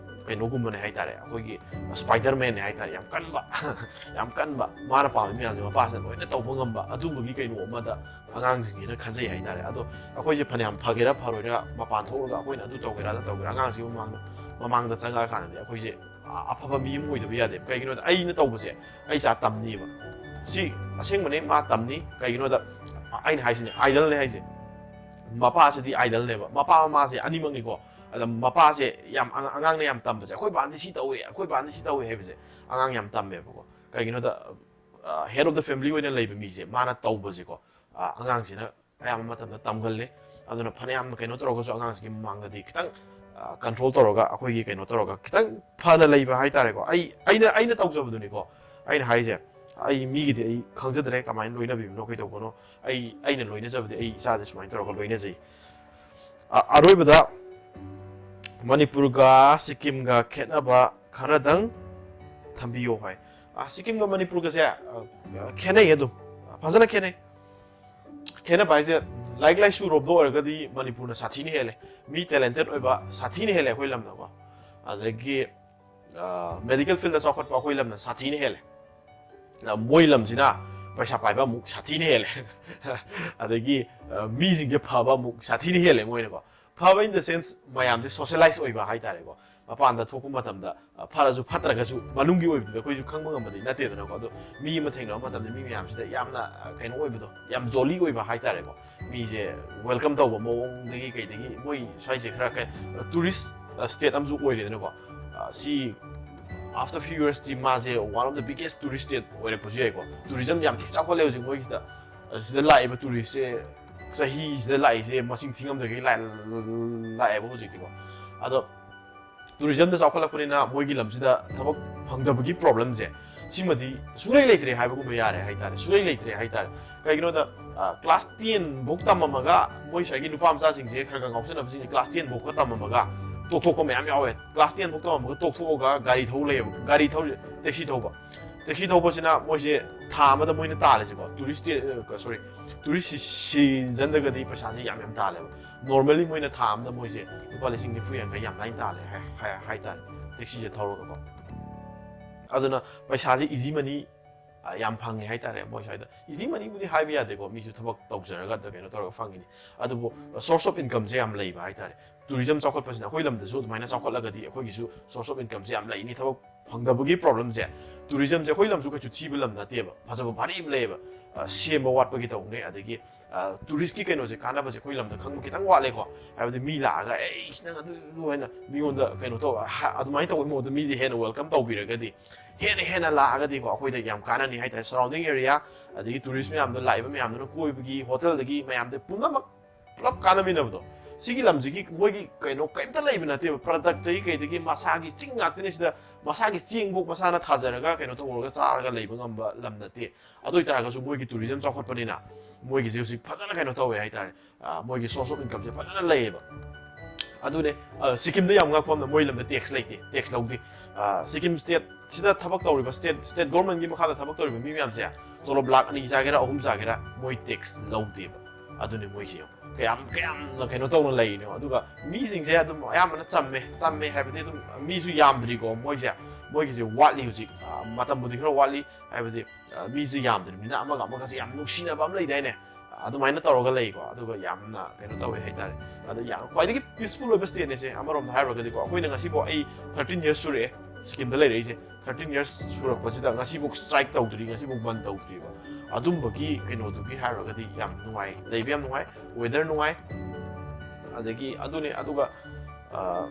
ꯀꯩꯅꯣꯒꯨꯝꯕꯅꯦ ꯍꯥꯏꯇꯥꯔꯦ, ꯑꯩꯈꯣꯏꯒꯤ ꯁ꯭ꯄꯥꯏꯗꯔꯃꯦꯟꯅꯦ ꯍꯥꯏꯇꯥꯔꯦ, ꯌꯥꯝ ꯀꯟꯕ꯫ ꯌꯥꯝ ꯀꯟꯕ, ꯃꯥꯅ ꯄꯥꯝꯃꯤ ꯃꯌꯥꯝꯁꯦ ꯃꯄꯥꯁꯤꯅ ꯂꯣꯏꯅ ꯇꯧꯕ ꯉꯝꯕ, ꯑꯗꯨꯝꯕꯒꯤ ꯀꯩꯅꯣ ꯑꯃꯗ ꯑꯉꯥꯡꯁꯤꯡꯁꯤꯅ ꯈꯟꯖꯩ ꯍꯥꯏꯇꯥꯔꯦ꯫ ꯑꯗꯣ ꯑꯩꯈꯣꯏꯁꯦ ꯐꯅꯌꯥꯝ ꯐꯒꯦꯔꯥ ꯐꯔꯣꯏꯔꯥ ꯃꯄꯥꯟ ꯊꯣꯛꯂꯒ ꯑꯩꯈꯣꯏꯅ ꯑꯗꯨ ꯇꯧꯒꯦꯔꯥ ꯑꯗꯨ ꯇꯧꯒꯦꯔꯥ, ꯑꯉꯥꯡꯁꯤꯒꯤ ꯃꯃꯥꯡꯗ, ꯃꯃꯥꯡꯗ ꯆꯪꯉꯛꯑꯀꯥꯟꯗꯗꯤ ꯑꯩꯈꯣꯏꯁꯦ ꯑ-, ꯑꯐꯕ ꯃꯤ ꯑꯃ ꯑꯣꯏꯗꯕ ꯌꯥꯗꯦꯕ꯫ ꯀꯩꯒꯤꯅꯣꯗ ꯑꯩꯅ ꯇꯧꯕꯁꯦ ꯑꯩ ꯏꯆꯥ ꯇꯝꯅꯤꯕ꯫ ꯁꯤ ꯑꯁꯦꯡꯕꯅꯦ, ꯃꯥ ꯇꯝꯅꯤ꯫ ꯀꯩꯒꯤꯅꯣꯗ ꯑꯩꯅ ꯍꯥꯏꯁꯤꯅꯦ, ꯑꯥꯏꯗꯜꯅꯦ ꯍꯥꯏꯁꯦ꯫ ꯃꯄꯥꯁꯤꯗꯤ ꯑꯥꯏꯗꯜꯅꯦꯕ꯫ ꯃꯄꯥ ꯃꯃꯥꯁꯦ ꯑꯅꯤꯃꯛꯅꯤꯀꯣ꯫ ꯑꯗ ꯃꯄꯥꯁꯦ ꯌꯥꯝ ꯑꯉꯥꯡ-, ꯑꯉꯥꯡꯅ ꯌꯥꯝ ꯇꯝꯕꯁꯦ, "ꯑꯩꯈꯣꯏ ꯕꯥꯗꯤ ꯁꯤ ꯇꯧꯋꯦ, ꯑꯩꯈꯣꯏ ꯕꯥꯗꯤ ꯁꯤ ꯇꯧꯋꯦ" ꯍꯥꯏꯕꯁꯦ ꯑꯉꯥꯡ ꯌꯥꯝ ꯇꯝꯃꯦꯕꯀꯣ꯫ ꯀꯩꯒꯤꯅꯣꯗ, ꯑ, head of the family ꯑꯣꯏꯅ ꯂꯩꯕ ꯃꯤꯁꯦ ꯃꯥꯅ ꯇꯧꯕꯁꯦꯀꯣ, ꯑ, ꯑꯉꯥꯡꯁꯤꯅ ꯑꯌꯥꯝꯕ ꯃꯇꯝꯗ ꯇꯝꯒꯜꯂꯦ꯫ ꯑꯗꯨꯅ ꯐꯅꯌꯥꯝꯅ ꯀꯩꯅꯣ ꯇꯧꯔꯒꯁꯨ ꯑꯉꯥꯡꯁꯤꯒꯤ ꯃꯃꯥꯡꯗꯗꯤ ꯈꯤꯇꯪ, ꯑ, ꯀꯟꯇ꯭ꯔꯣꯜ ꯇꯧꯔꯒ, ꯑꯩꯈꯣꯏꯒꯤ ꯀꯩꯅꯣ ꯇꯧꯔꯒ ꯈꯤꯇꯪ ꯐꯅ ꯂꯩꯕ ꯍꯥꯏꯇꯥꯔꯦꯀꯣ꯫ ꯑꯩ, ꯑꯩꯅ, ꯑꯩꯅ ꯇꯧꯖꯕꯗꯨꯅꯤꯀꯣ ꯑꯩꯅ ꯍꯥꯏꯁꯦ꯫ ꯑꯩ ꯃꯤꯒꯤꯗꯤ ꯑꯩ ꯈꯪꯖꯗ꯭ꯔꯦ ꯀꯃꯥꯏꯅ ꯂꯣꯏꯅꯕꯤꯕꯅꯣ ꯀꯩꯗꯧꯕꯅꯣ꯫ ꯑꯩ, ꯑꯩꯅ ꯂꯣꯏꯅꯖꯕꯗꯤ ꯑꯩ ꯏꯆꯥꯁꯦ ꯁꯨꯃꯥꯏꯅ ꯇꯧꯔꯒ ꯂꯣꯏꯅꯖꯩ꯫ ꯑ-, ꯑꯔꯣꯏꯕꯗ ꯃꯅꯤꯄꯨꯔꯒ ꯁꯤꯛꯀꯤꯝꯒ ꯈꯦꯠꯅꯕ ꯈꯔꯗꯪ ꯊꯝꯕꯤꯌꯣ ꯍꯥꯏ꯫ ꯑ, ꯁꯤꯛꯀꯤꯝꯒ ꯃꯅꯤꯄꯨꯔꯒꯁꯦ, ꯑ, ꯈꯦꯠꯅꯩ ꯑꯗꯨꯝ꯫ ꯐꯖꯅ ꯈꯦꯠꯅꯩ꯫ ꯈꯦꯠꯅꯕ ꯍꯥꯏꯁꯦ, ꯂꯥꯏꯔꯤꯛ ꯂꯥꯏꯁꯨ ꯔꯣꯝꯗ ꯑꯣꯏꯔꯒꯗꯤ ꯃꯅꯤꯄꯨꯔꯅ ꯁꯥꯊꯤꯅ ꯍꯦꯜꯂꯦ꯫ ꯃꯤ talented ꯑꯣꯏꯕ ꯁꯥꯊꯤꯅ ꯍꯦꯜꯂꯦ ꯑꯩꯈꯣꯏ ꯂꯝꯅꯀꯣ꯫ ꯑꯗꯒꯤ, ꯑ, medical field ꯆꯥꯎꯈꯠꯄ ꯑꯩꯈꯣꯏ ꯂꯝꯅ ꯁꯥꯊꯤꯅ ꯍꯦꯜꯂꯦ꯫ ꯑ, ꯃꯣꯏ ꯂꯝꯁꯤꯅ ꯄꯩꯁꯥ ꯄꯥꯏꯕ ꯑꯃꯨꯛ ꯁꯥꯊꯤꯅ ꯍꯦꯜꯂꯦ꯫ ꯑꯗꯒꯤ, ꯑ, ꯃꯤꯁꯤꯡꯁꯦ ꯐꯕ ꯑꯃꯨꯛ ꯁꯥꯊꯤꯅ ꯍꯦꯜꯂꯦ ꯃꯣꯏꯅꯀꯣ꯫ ꯐꯕ in the sense ꯃꯌꯥꯝꯁꯦ socialize ꯑꯣꯏꯕ ꯍꯥꯏꯇꯥꯔꯦꯀꯣ꯫ ꯃꯄꯥꯟꯗ ꯊꯣꯛꯄ ꯃꯇꯝꯗ, ꯑ, ꯐꯔꯁꯨ ꯐꯠꯇ꯭ꯔꯒꯁꯨ ꯃꯅꯨꯡꯒꯤ ꯑꯣꯏꯕꯗꯨꯗꯤ ꯑꯩꯈꯣꯏꯁꯨ ꯈꯪꯕ ꯉꯝꯕꯗꯤ ꯅꯠꯇꯦꯗꯅꯀꯣ꯫ ꯑꯗꯣ ꯃꯤ ꯑꯃ ꯊꯦꯡꯅꯕ ꯃꯇꯝꯗ ꯃꯤ ꯃꯌꯥꯝꯁꯤꯗ ꯌꯥꯝꯅ, ꯑ, ꯀꯩꯅꯣ ꯑꯣꯏꯕꯗꯣ, ꯌꯥꯝ jolly ꯑꯣꯏꯕ ꯍꯥꯏꯇꯥꯔꯦꯀꯣ꯫ ꯃꯤꯁꯦ welcome ꯇꯧꯕ ꯃꯑꯣꯡꯗꯒꯤ ꯀꯩꯗꯒꯤ ꯃꯣꯏ ꯁ꯭ꯋꯥꯏꯁꯦ ꯈꯔ ꯀꯩ, tourist state ꯑꯃꯁꯨ ꯑꯣꯏꯔꯦꯗꯅꯀꯣ꯫ ꯑ, ꯁꯤ after few years ꯇꯤ ꯃꯥꯁꯦ one of the biggest tourist state ꯑꯣꯏꯔꯛꯄꯁꯨ ꯌꯥꯏꯀꯣ꯫ Tourism ꯌꯥꯝ ꯊꯤ ꯆꯥꯎꯈꯠꯂꯦ ꯍꯧꯖꯤꯛ ꯃꯣꯏꯒꯤꯁꯤꯗ꯫ ꯑ, ꯁꯤꯗ ꯂꯥꯛꯏꯕ tourist ꯁꯦ ꯆꯍꯤꯁꯤꯗ ꯂꯥꯛꯏꯁꯦ ꯃꯁꯤꯡ ꯊꯤꯉꯝꯗꯒꯩ ꯂꯥꯛ-, ꯂꯥꯛꯑꯦꯕ ꯍꯧꯖꯤꯛꯇꯤꯀꯣ꯫ ꯑꯗꯣ tourism ꯗ ꯆꯥꯎꯈꯠꯂꯛꯄꯅꯤꯅ ꯃꯣꯏꯒꯤ ꯂꯝꯁꯤꯗ ꯊꯕꯛ ꯐꯪꯗꯕꯒꯤ problem ꯁꯦ ꯁꯤꯃꯗꯤ ꯁꯨꯡꯂꯩ ꯂꯩꯇ꯭ꯔꯦ ꯍꯥꯏꯕꯒꯨꯝꯕ ꯌꯥꯔꯦ ꯍꯥꯏꯇꯥꯔꯦ, ꯁꯨꯡꯂꯩ ꯂꯩꯇ꯭ꯔꯦ ꯍꯥꯏꯇꯥꯔꯦ꯫ ꯀꯩꯒꯤꯅꯣꯗ, ꯑ, class ten ꯐꯧ ꯇꯝꯃꯝꯃꯒ ꯃꯣꯏ ꯁ꯭ꯋꯥꯏꯒꯤ ꯅꯨꯄꯥ ꯃꯆꯥꯁꯤꯡꯁꯦ ꯈꯔ ꯈꯔ ꯉꯥꯎꯁꯟꯅꯕꯁꯤꯡꯁꯦ class ten ꯐꯧ ꯈꯔ ꯇꯝꯃꯝꯃꯒ ꯇꯣꯛꯊꯣꯛꯄ ꯃꯌꯥꯝ ꯌꯥꯎꯋꯦ꯫ Class ten ꯐꯧ ꯇꯝꯃꯝꯃꯒ ꯇꯣꯛꯊꯣꯛꯑꯒ ꯒꯥꯔꯤ ꯊꯧ ꯂꯩꯌꯦꯕ, ꯒꯥꯔꯤ ꯊꯧꯔꯤ, taxi ꯊꯧꯕ꯫ Taxi ꯊꯧꯕꯁꯤꯅ ꯃꯣꯏꯁꯦ ꯊꯥ ꯑꯃꯗ ꯃꯣꯏꯅ ꯇꯥꯜꯂꯤꯁꯦꯀꯣ, tourist, ꯑ, sorry, tourist season ꯗꯒꯗꯤ ꯄꯩꯁꯥꯁꯦ ꯌꯥꯝ ꯌꯥꯝ ꯇꯥꯜꯂꯦꯕ꯫ Normally ꯃꯣꯏꯅ ꯊꯥ ꯑꯃꯗ ꯃꯣꯏꯁꯦ ꯂꯨꯄꯥ ꯂꯤꯁꯤꯡ ꯅꯤꯐꯨ ꯌꯥꯡꯈꯩ ꯌꯥꯝ ꯂꯥꯏꯅ ꯇꯥꯜꯂꯦ ꯍꯥꯏ-, ꯍꯥꯏ-, ꯍꯥꯏꯇꯥꯔꯦ, taxi ꯁꯦ ꯊꯧꯔꯒꯀꯣ꯫ ꯑꯗꯨꯅ ꯄꯩꯁꯥꯁꯦ easy money, ꯑ, ꯌꯥꯝ ꯐꯪꯉꯦ ꯍꯥꯏꯇꯥꯔꯦ ꯃꯣꯏ ꯁ꯭ꯋꯥꯏꯗ꯫ Easy money ꯕꯨꯗꯤ ꯍꯥꯏꯕ ꯌꯥꯗꯦꯀꯣ, ꯃꯤꯁꯨ ꯊꯕꯛ ꯇꯧꯖꯔꯒ ꯑꯗ ꯀꯩꯅꯣ ꯇꯧꯔꯒ ꯐꯪꯉꯤꯅꯤ꯫ ꯑꯗꯨꯕꯨ source of income ꯁꯦ ꯌꯥꯝ ꯂꯩꯕ ꯍꯥꯏꯇꯥꯔꯦ꯫ Tourism ꯆꯥꯎꯈꯠꯄꯁꯤꯅ ꯑꯩꯈꯣꯏ ꯂꯝꯗꯁꯨ ꯑꯗꯨꯃꯥꯏꯅ ꯆꯥꯎꯈꯠꯂꯒꯗꯤ ꯑꯩꯈꯣꯏꯒꯤꯁꯨ source of income ꯁꯦ ꯌꯥꯝ ꯂꯩꯅꯤ꯫ ꯊꯕꯛ ꯐꯪꯗꯕꯒꯤ problem ꯁꯦ, tourism ꯁꯦ ꯑꯩꯈꯣꯏ ꯂꯝꯁꯨ ꯀꯩꯁꯨ ꯊꯤꯕ ꯂꯝ ꯅꯠꯇꯦꯕ, ꯐꯖꯕ ꯚꯥꯔꯤ ꯑꯃ ꯂꯩꯌꯦꯕ꯫ ꯑ, ꯁꯦꯝꯕ ꯋꯥꯠꯄꯒꯤ ꯇꯧꯕꯅꯦ꯫ ꯑꯗꯒꯤ, ꯑ, tourist ꯀꯤ ꯀꯩꯅꯣꯁꯦ, ꯀꯥꯟꯅꯕꯁꯦ ꯑꯩꯈꯣꯏ ꯂꯝꯗ ꯈꯪꯕ ꯈꯤꯇꯪ ꯋꯥꯠꯂꯦꯀꯣ꯫ ꯍꯥꯏꯕꯗꯤ ꯃꯤ ꯂꯥꯛꯑꯒ, "ꯑꯩ ꯅꯪ ꯑꯗꯨ, ꯑꯗꯨ" ꯍꯥꯏꯅ ꯃꯤꯉꯣꯟꯗ ꯀꯩꯅꯣ ꯇꯧ, ꯍꯥ-, ꯑꯗꯨꯃꯥꯏꯅ ꯇꯧꯕꯒꯤ ꯃꯍꯨꯠꯇ ꯃꯤꯁꯦ ꯍꯦꯟꯅ welcome ꯇꯧꯕꯤꯔꯒꯗꯤ, ꯍꯦꯟꯅ ꯍꯦꯟꯅ ꯂꯥꯛꯑꯒꯗꯤꯀꯣ, ꯑꯩꯈꯣꯏꯗ ꯌꯥꯝ ꯀꯥꯟꯅꯅꯤ ꯍꯥꯏꯇꯥꯔꯦ꯫ Surrounding area, ꯑꯗꯒꯤ tourist ꯃꯌꯥꯝꯗꯣ, ꯂꯥꯛꯏꯕ ꯃꯌꯥꯝꯗꯨꯅ, ꯀꯣꯏꯕꯒꯤ, hotel ꯗꯒꯤ ꯃꯌꯥꯝꯗ ꯄꯨꯝꯅꯃꯛ ꯄꯨꯂꯞ ꯀꯥꯟꯅꯃꯤꯟꯅꯕꯗꯣ꯫ ꯁꯤꯒꯤ ꯂꯝꯁꯤꯒꯤ ꯃꯣꯏꯒꯤ ꯀꯩꯅꯣ ꯀꯩꯝꯇ ꯂꯩꯕ ꯅꯠꯇꯦꯕ, product ꯇꯒꯤ ꯀꯩꯗꯒꯤ ꯃꯁꯥꯒꯤ ꯆꯤꯡ ꯉꯥꯛꯇꯅꯤ꯫ ꯁꯤꯗ ꯃꯁꯥꯒꯤ ꯆꯦꯡꯐꯧ ꯃꯁꯥꯅ ꯊꯥꯖꯔꯒ ꯀꯩꯅꯣ ꯇꯧꯔꯒ ꯆꯥꯔꯒ ꯂꯩꯕ ꯉꯝꯕ ꯂꯝ ꯅꯠꯇꯦ꯫ ꯑꯗꯨ ꯑꯣꯏꯇꯥꯔꯒꯁꯨ ꯃꯣꯏꯒꯤ tourism ꯆꯥꯎꯈꯠꯄꯅꯤꯅ ꯃꯣꯏꯒꯤꯁꯦ ꯍꯧꯖꯤꯛ ꯐꯖꯅ ꯀꯩꯅꯣ ꯇꯧꯋꯦ ꯍꯥꯏꯇꯥꯔꯦ꯫ ꯑ, ꯃꯣꯏꯒꯤ source of income ꯁꯦ ꯐꯖꯅ ꯂꯩꯌꯦꯕ꯫ ꯑꯗꯨꯅꯦ, ꯑ, ꯁꯤꯛꯀꯤꯝꯗ ꯌꯥꯝ ꯉꯛꯄ ꯑꯃꯅ ꯃꯣꯏ ꯂꯝꯗ tax ꯂꯩꯇꯦ, tax ꯂꯧꯗꯦ꯫ ꯑ, ꯁꯤꯛꯀꯤꯝ state ꯁꯤꯗ ꯊꯕꯛ ꯇꯧꯔꯤꯕ, state, state government ꯀꯤ ꯃꯈꯥꯗ ꯊꯕꯛ ꯇꯧꯔꯤꯕ ꯃꯤ ꯃꯌꯥꯝꯁꯦ ꯇꯣꯂꯣꯞ ꯂꯥꯛ ꯑꯅꯤ ꯆꯥꯒꯦꯔꯥ, ꯑꯍꯨꯝ ꯆꯥꯒꯦꯔꯥ, ꯃꯣꯏ tax ꯂꯧꯗꯦꯕ꯫ ꯑꯗꯨꯅꯦ ꯃꯣꯏꯁꯦ ꯌꯦꯡꯉꯣ꯫ ꯀꯌꯥꯝ, ꯀꯌꯥꯝꯅ ꯀꯩꯅꯣ ꯇꯧꯅ ꯂꯩꯔꯤꯅꯣ꯫ ꯑꯗꯨꯒ ꯃꯤꯁꯤꯡꯁꯦ ꯑꯗꯨꯝ ꯑꯌꯥꯝꯕꯅ ꯆꯝꯃꯦ, ꯆꯝꯃꯦ ꯍꯥꯏꯕꯗꯤ ꯑꯗꯨꯝ ꯃꯤꯁꯨ ꯌꯥꯝꯗ꯭ꯔꯤꯀꯣ ꯃꯣꯏꯁꯦ꯫ ꯃꯣꯏꯒꯤꯁꯦ ꯋꯥꯠꯂꯤ ꯍꯧꯖꯤꯛ, ꯑ, ꯃꯇꯝꯕꯨꯗꯤ ꯈꯔ ꯋꯥꯠꯂꯤ, ꯍꯥꯏꯕꯗꯤ, ꯑ, ꯃꯤꯁꯦ ꯌꯥꯝꯗ꯭ꯔꯤꯕꯅꯤꯅ ꯑꯃꯒ ꯑꯃꯒꯁꯦ ꯌꯥꯝ ꯅꯨꯡꯁꯤꯅꯕ ꯑꯃ ꯂꯩꯗꯥꯏꯅꯦ? ꯑꯗꯨꯃꯥꯏꯅ ꯇꯧꯔꯒ ꯂꯩꯀꯣ꯫ ꯑꯗꯨꯒ ꯌꯥꯝꯅ ꯀꯩꯅꯣ ꯇꯧꯋꯦ ꯍꯥꯏꯇꯥꯔꯦ꯫ ꯑꯗꯣ ꯌꯥꯝ ꯈ꯭ꯋꯥꯏꯗꯒꯤ peaceful ꯑꯣꯏꯕ state ꯅꯦꯁꯦ ꯑꯃꯔꯣꯝꯗ ꯍꯥꯏꯔꯨꯔꯒꯗꯤꯀꯣ꯫ ꯑꯩꯈꯣꯏꯅ ꯉꯁꯤꯐꯥꯎ, ꯑꯩ thirteen years ꯁꯨꯔꯛꯑꯦ ꯁꯤꯛꯀꯤꯝꯗ ꯂꯩꯔꯛꯏꯁꯦ꯫ Thirteen years ꯁꯨꯔꯛꯄꯁꯤꯗ ꯉꯁꯤꯐꯥꯎ strike ꯇꯧꯗ꯭ꯔꯤ, ꯉꯁꯤꯐꯥꯎ ꯕꯟ ꯇꯧꯗ꯭ꯔꯤꯕ꯫ ꯑꯗꯨꯝꯕꯒꯤ ꯀꯩꯅꯣꯗꯨꯒꯤ ꯍꯥꯏꯔꯨꯔꯒꯗꯤ ꯌꯥꯝ ꯅꯨꯡꯉꯥꯏ, ꯂꯩꯕ ꯌꯥꯝ ꯅꯨꯡꯉꯥꯏ, weather ꯅꯨꯡꯉꯥꯏ꯫ ꯑꯗꯒꯤ ꯑꯗꯨꯅꯦ, ꯑꯗꯨꯒ, ꯑ,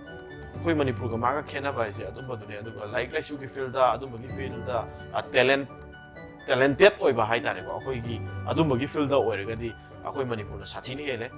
ꯑꯩꯈꯣꯏ ꯃꯅꯤꯄꯨꯔꯒ ꯃꯥꯒ ꯈꯦꯠꯅꯕ ꯍꯥꯏꯁꯦ ꯑꯗꯨꯝꯕꯗꯨꯅꯦ꯫ ꯑꯗꯨꯒ ꯂꯥꯏꯔꯤꯛ ꯂꯥꯏꯁꯨꯒꯤ field ꯗ, ꯑꯗꯨꯝꯕꯒꯤ field ꯗ, ꯑ, talent, talented ꯑꯣꯏꯕ ꯍꯥꯏꯇꯥꯔꯦꯀꯣ꯫ ꯑꯩꯈꯣꯏꯒꯤ ꯑꯗꯨꯝꯕꯒꯤ field ꯗ ꯑꯣꯏꯔꯒꯗꯤ ꯑꯩꯈꯣꯏ ꯃꯅꯤꯄꯨꯔꯅ ꯁꯥꯊꯤꯅ ꯍꯦꯜꯂꯦ꯫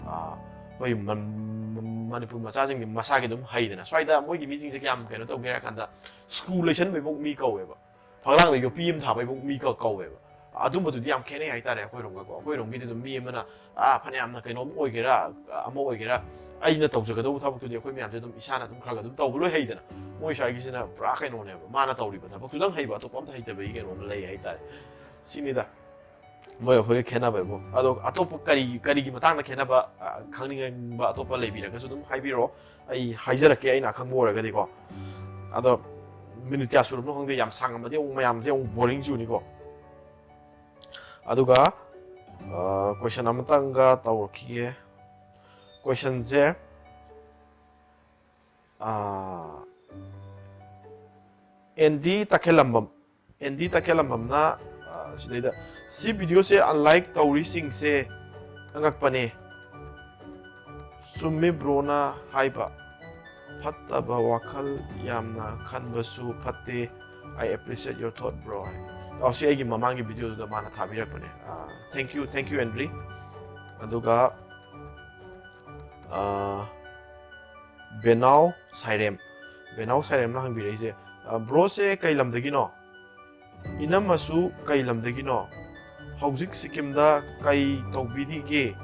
ꯑ, ꯑꯩꯈꯣꯏ ꯃꯟ-, ꯃꯟ-, ꯃꯅꯤꯄꯨꯔ ꯃꯆꯥꯁꯤꯡꯗꯤ ꯃꯁꯥꯒꯤ ꯑꯗꯨꯝ ꯍꯩꯗꯅ꯫ ꯁ꯭ꯋꯥꯏꯗ ꯃꯣꯏꯒꯤ ꯃꯤꯁꯤꯡꯁꯦ ꯀꯌꯥꯝ ꯀꯩꯅꯣ ꯇꯧꯒꯦ ꯍꯥꯏꯔ ꯀꯥꯟꯗ, ꯁ꯭ꯀꯨꯜ ꯂꯩꯁꯟꯕꯩꯐꯥꯎ ꯃꯤ ꯀꯧꯋꯦꯕ, ꯐꯛꯂꯥꯡꯗ ꯌꯣꯠꯄꯤ ꯑꯃ ꯊꯥꯕꯩꯐꯥꯎ ꯃꯤ ꯀ-, ꯀꯧꯋꯦꯕ꯫ ꯑꯗꯨꯝꯕꯗꯨꯗꯤ ꯌꯥꯝ ꯈꯦꯠꯅꯩ ꯍꯥꯏꯇꯥꯔꯦ ꯑꯩꯈꯣꯏꯔꯣꯝꯒꯀꯣ꯫ ꯑꯩꯈꯣꯏꯔꯣꯝꯒꯤꯗꯤ ꯑꯗꯨꯝ ꯃꯤ ꯑꯃꯅ, ꯑꯥ, ꯐꯅꯌꯥꯝꯅ ꯀꯩꯅꯣꯝ ꯑꯣꯏꯒꯦꯔꯥ, ꯑꯃ ꯑꯣꯏꯒꯦꯔꯥ, ꯑꯩꯅ ꯇꯧꯖꯒꯗꯧꯕ ꯊꯕꯛꯇꯨꯗꯤ ꯑꯩꯈꯣꯏ ꯃꯌꯥꯝꯁꯦ ꯑꯗꯨꯝ ꯏꯁꯥꯅ ꯑꯗꯨꯝ ꯈꯔ ꯈꯔ ꯑꯗꯨꯝ ꯇꯧꯕ ꯂꯣꯏ ꯍꯩꯗꯅ꯫ ꯃꯣꯏ ꯁ꯭ꯋꯥꯏꯒꯤꯁꯤꯅ ꯄꯨꯔꯥ ꯀꯩꯅꯣꯅꯦꯕ, ꯃꯥꯅ ꯇꯧꯔꯤꯕ ꯊꯕꯛꯇꯨꯗꯪ ꯍꯩꯕ, ꯑꯇꯣꯞꯄ ꯑꯝꯇ ꯍꯩꯇꯕꯒꯤ ꯀꯩꯅꯣꯝ ꯂꯩ ꯍꯥꯏꯇꯥꯔꯦ꯫ ꯁꯤꯅꯤꯗ ꯃꯣꯏ ꯑꯩꯈꯣꯏꯒ ꯈꯦꯠꯅꯕ ꯍꯥꯏꯕꯨ꯫ ꯑꯗꯣ ꯑꯇꯣꯞꯄ ꯀꯔꯤ, ꯀꯔꯤꯒꯤ ꯃꯇꯥꯡꯗ ꯈꯦꯠꯅꯕ, ꯑ, ꯈꯪꯅꯤꯡꯕ ꯑꯇꯣꯞꯄ ꯂꯩꯕꯤꯔꯒꯁꯨ ꯑꯗꯨꯝ ꯍꯥꯏꯕꯤꯔꯛꯑꯣ, ꯑꯩ ꯍꯥꯏꯖꯔꯛꯀꯦ ꯑꯩꯅ ꯑꯈꯪꯕ ꯑꯣꯏꯔꯒꯗꯤꯀꯣ꯫ ꯑꯗꯣ ꯃꯤꯅꯤꯠ ꯀꯌꯥ ꯁꯨꯔꯕꯅꯣ ꯈꯪꯗꯦ, ꯌꯥꯝ ꯁꯥꯡꯉꯝꯃꯗꯤ ꯑꯃꯨꯛ ꯃꯌꯥꯝꯁꯦ ꯑꯃꯨꯛ ꯕꯣꯔꯤꯡ ꯆꯨꯅꯤꯀꯣ꯫ ꯑꯗꯨꯒ, ꯑ, question ꯑꯃꯇꯪꯒ ꯇꯧꯔꯛꯈꯤꯒꯦ꯫ Question ꯁꯦ, ꯑ, ꯑꯦꯟꯗꯤ ꯇꯈꯦꯜꯂꯝꯕꯝ, ꯑꯦꯟꯗꯤ ꯇꯈꯦꯜꯂꯝꯕꯝꯅ, ꯑ, ꯁꯤꯗꯩꯗ, "ꯁꯤ video ꯁꯦ unlike ꯇꯧꯔꯤꯁꯤꯡꯁꯦ ꯑꯉꯛꯄꯅꯦ꯫ ꯆꯨꯝꯃꯤ bro ꯅ ꯍꯥꯏꯕ, ꯐꯠꯇꯕ ꯋꯥꯈꯜ ꯌꯥꯝꯅ ꯈꯟꯕꯁꯨ ꯐꯠꯇꯦ꯫ I appreciate your thought, bro" ꯍꯥꯏ꯫ ꯑꯣ, ꯁꯤ ꯑꯩꯒꯤ ꯃꯃꯥꯡꯒꯤ video ꯗꯨꯗ ꯃꯥꯅ ꯊꯥꯕꯤꯔꯛꯄꯅꯦ꯫ ꯑ, thank you, thank you, ꯑꯦꯟꯗ꯭ꯔꯤ꯫ ꯑꯗꯨꯒ, ꯑ, ꯕꯦꯅꯥꯎ ꯁꯥꯏꯔꯦꯝ, ꯕꯦꯅꯥꯎ ꯁꯥꯏꯔꯦꯝꯅ ꯍꯪꯕꯤꯔꯛꯏꯁꯦ, ꯑ, "Bro ꯁꯦ ꯀꯩ ꯂꯝꯗꯒꯤꯅꯣ? ꯏꯅꯝꯃꯁꯨ ꯀꯩ ꯂꯝꯗꯒꯤꯅꯣ? ꯍꯧꯖꯤꯛ ꯁꯤꯛꯀꯤꯝꯗ ꯀꯩ ꯇꯧꯕꯤꯔꯤꯒꯦ?"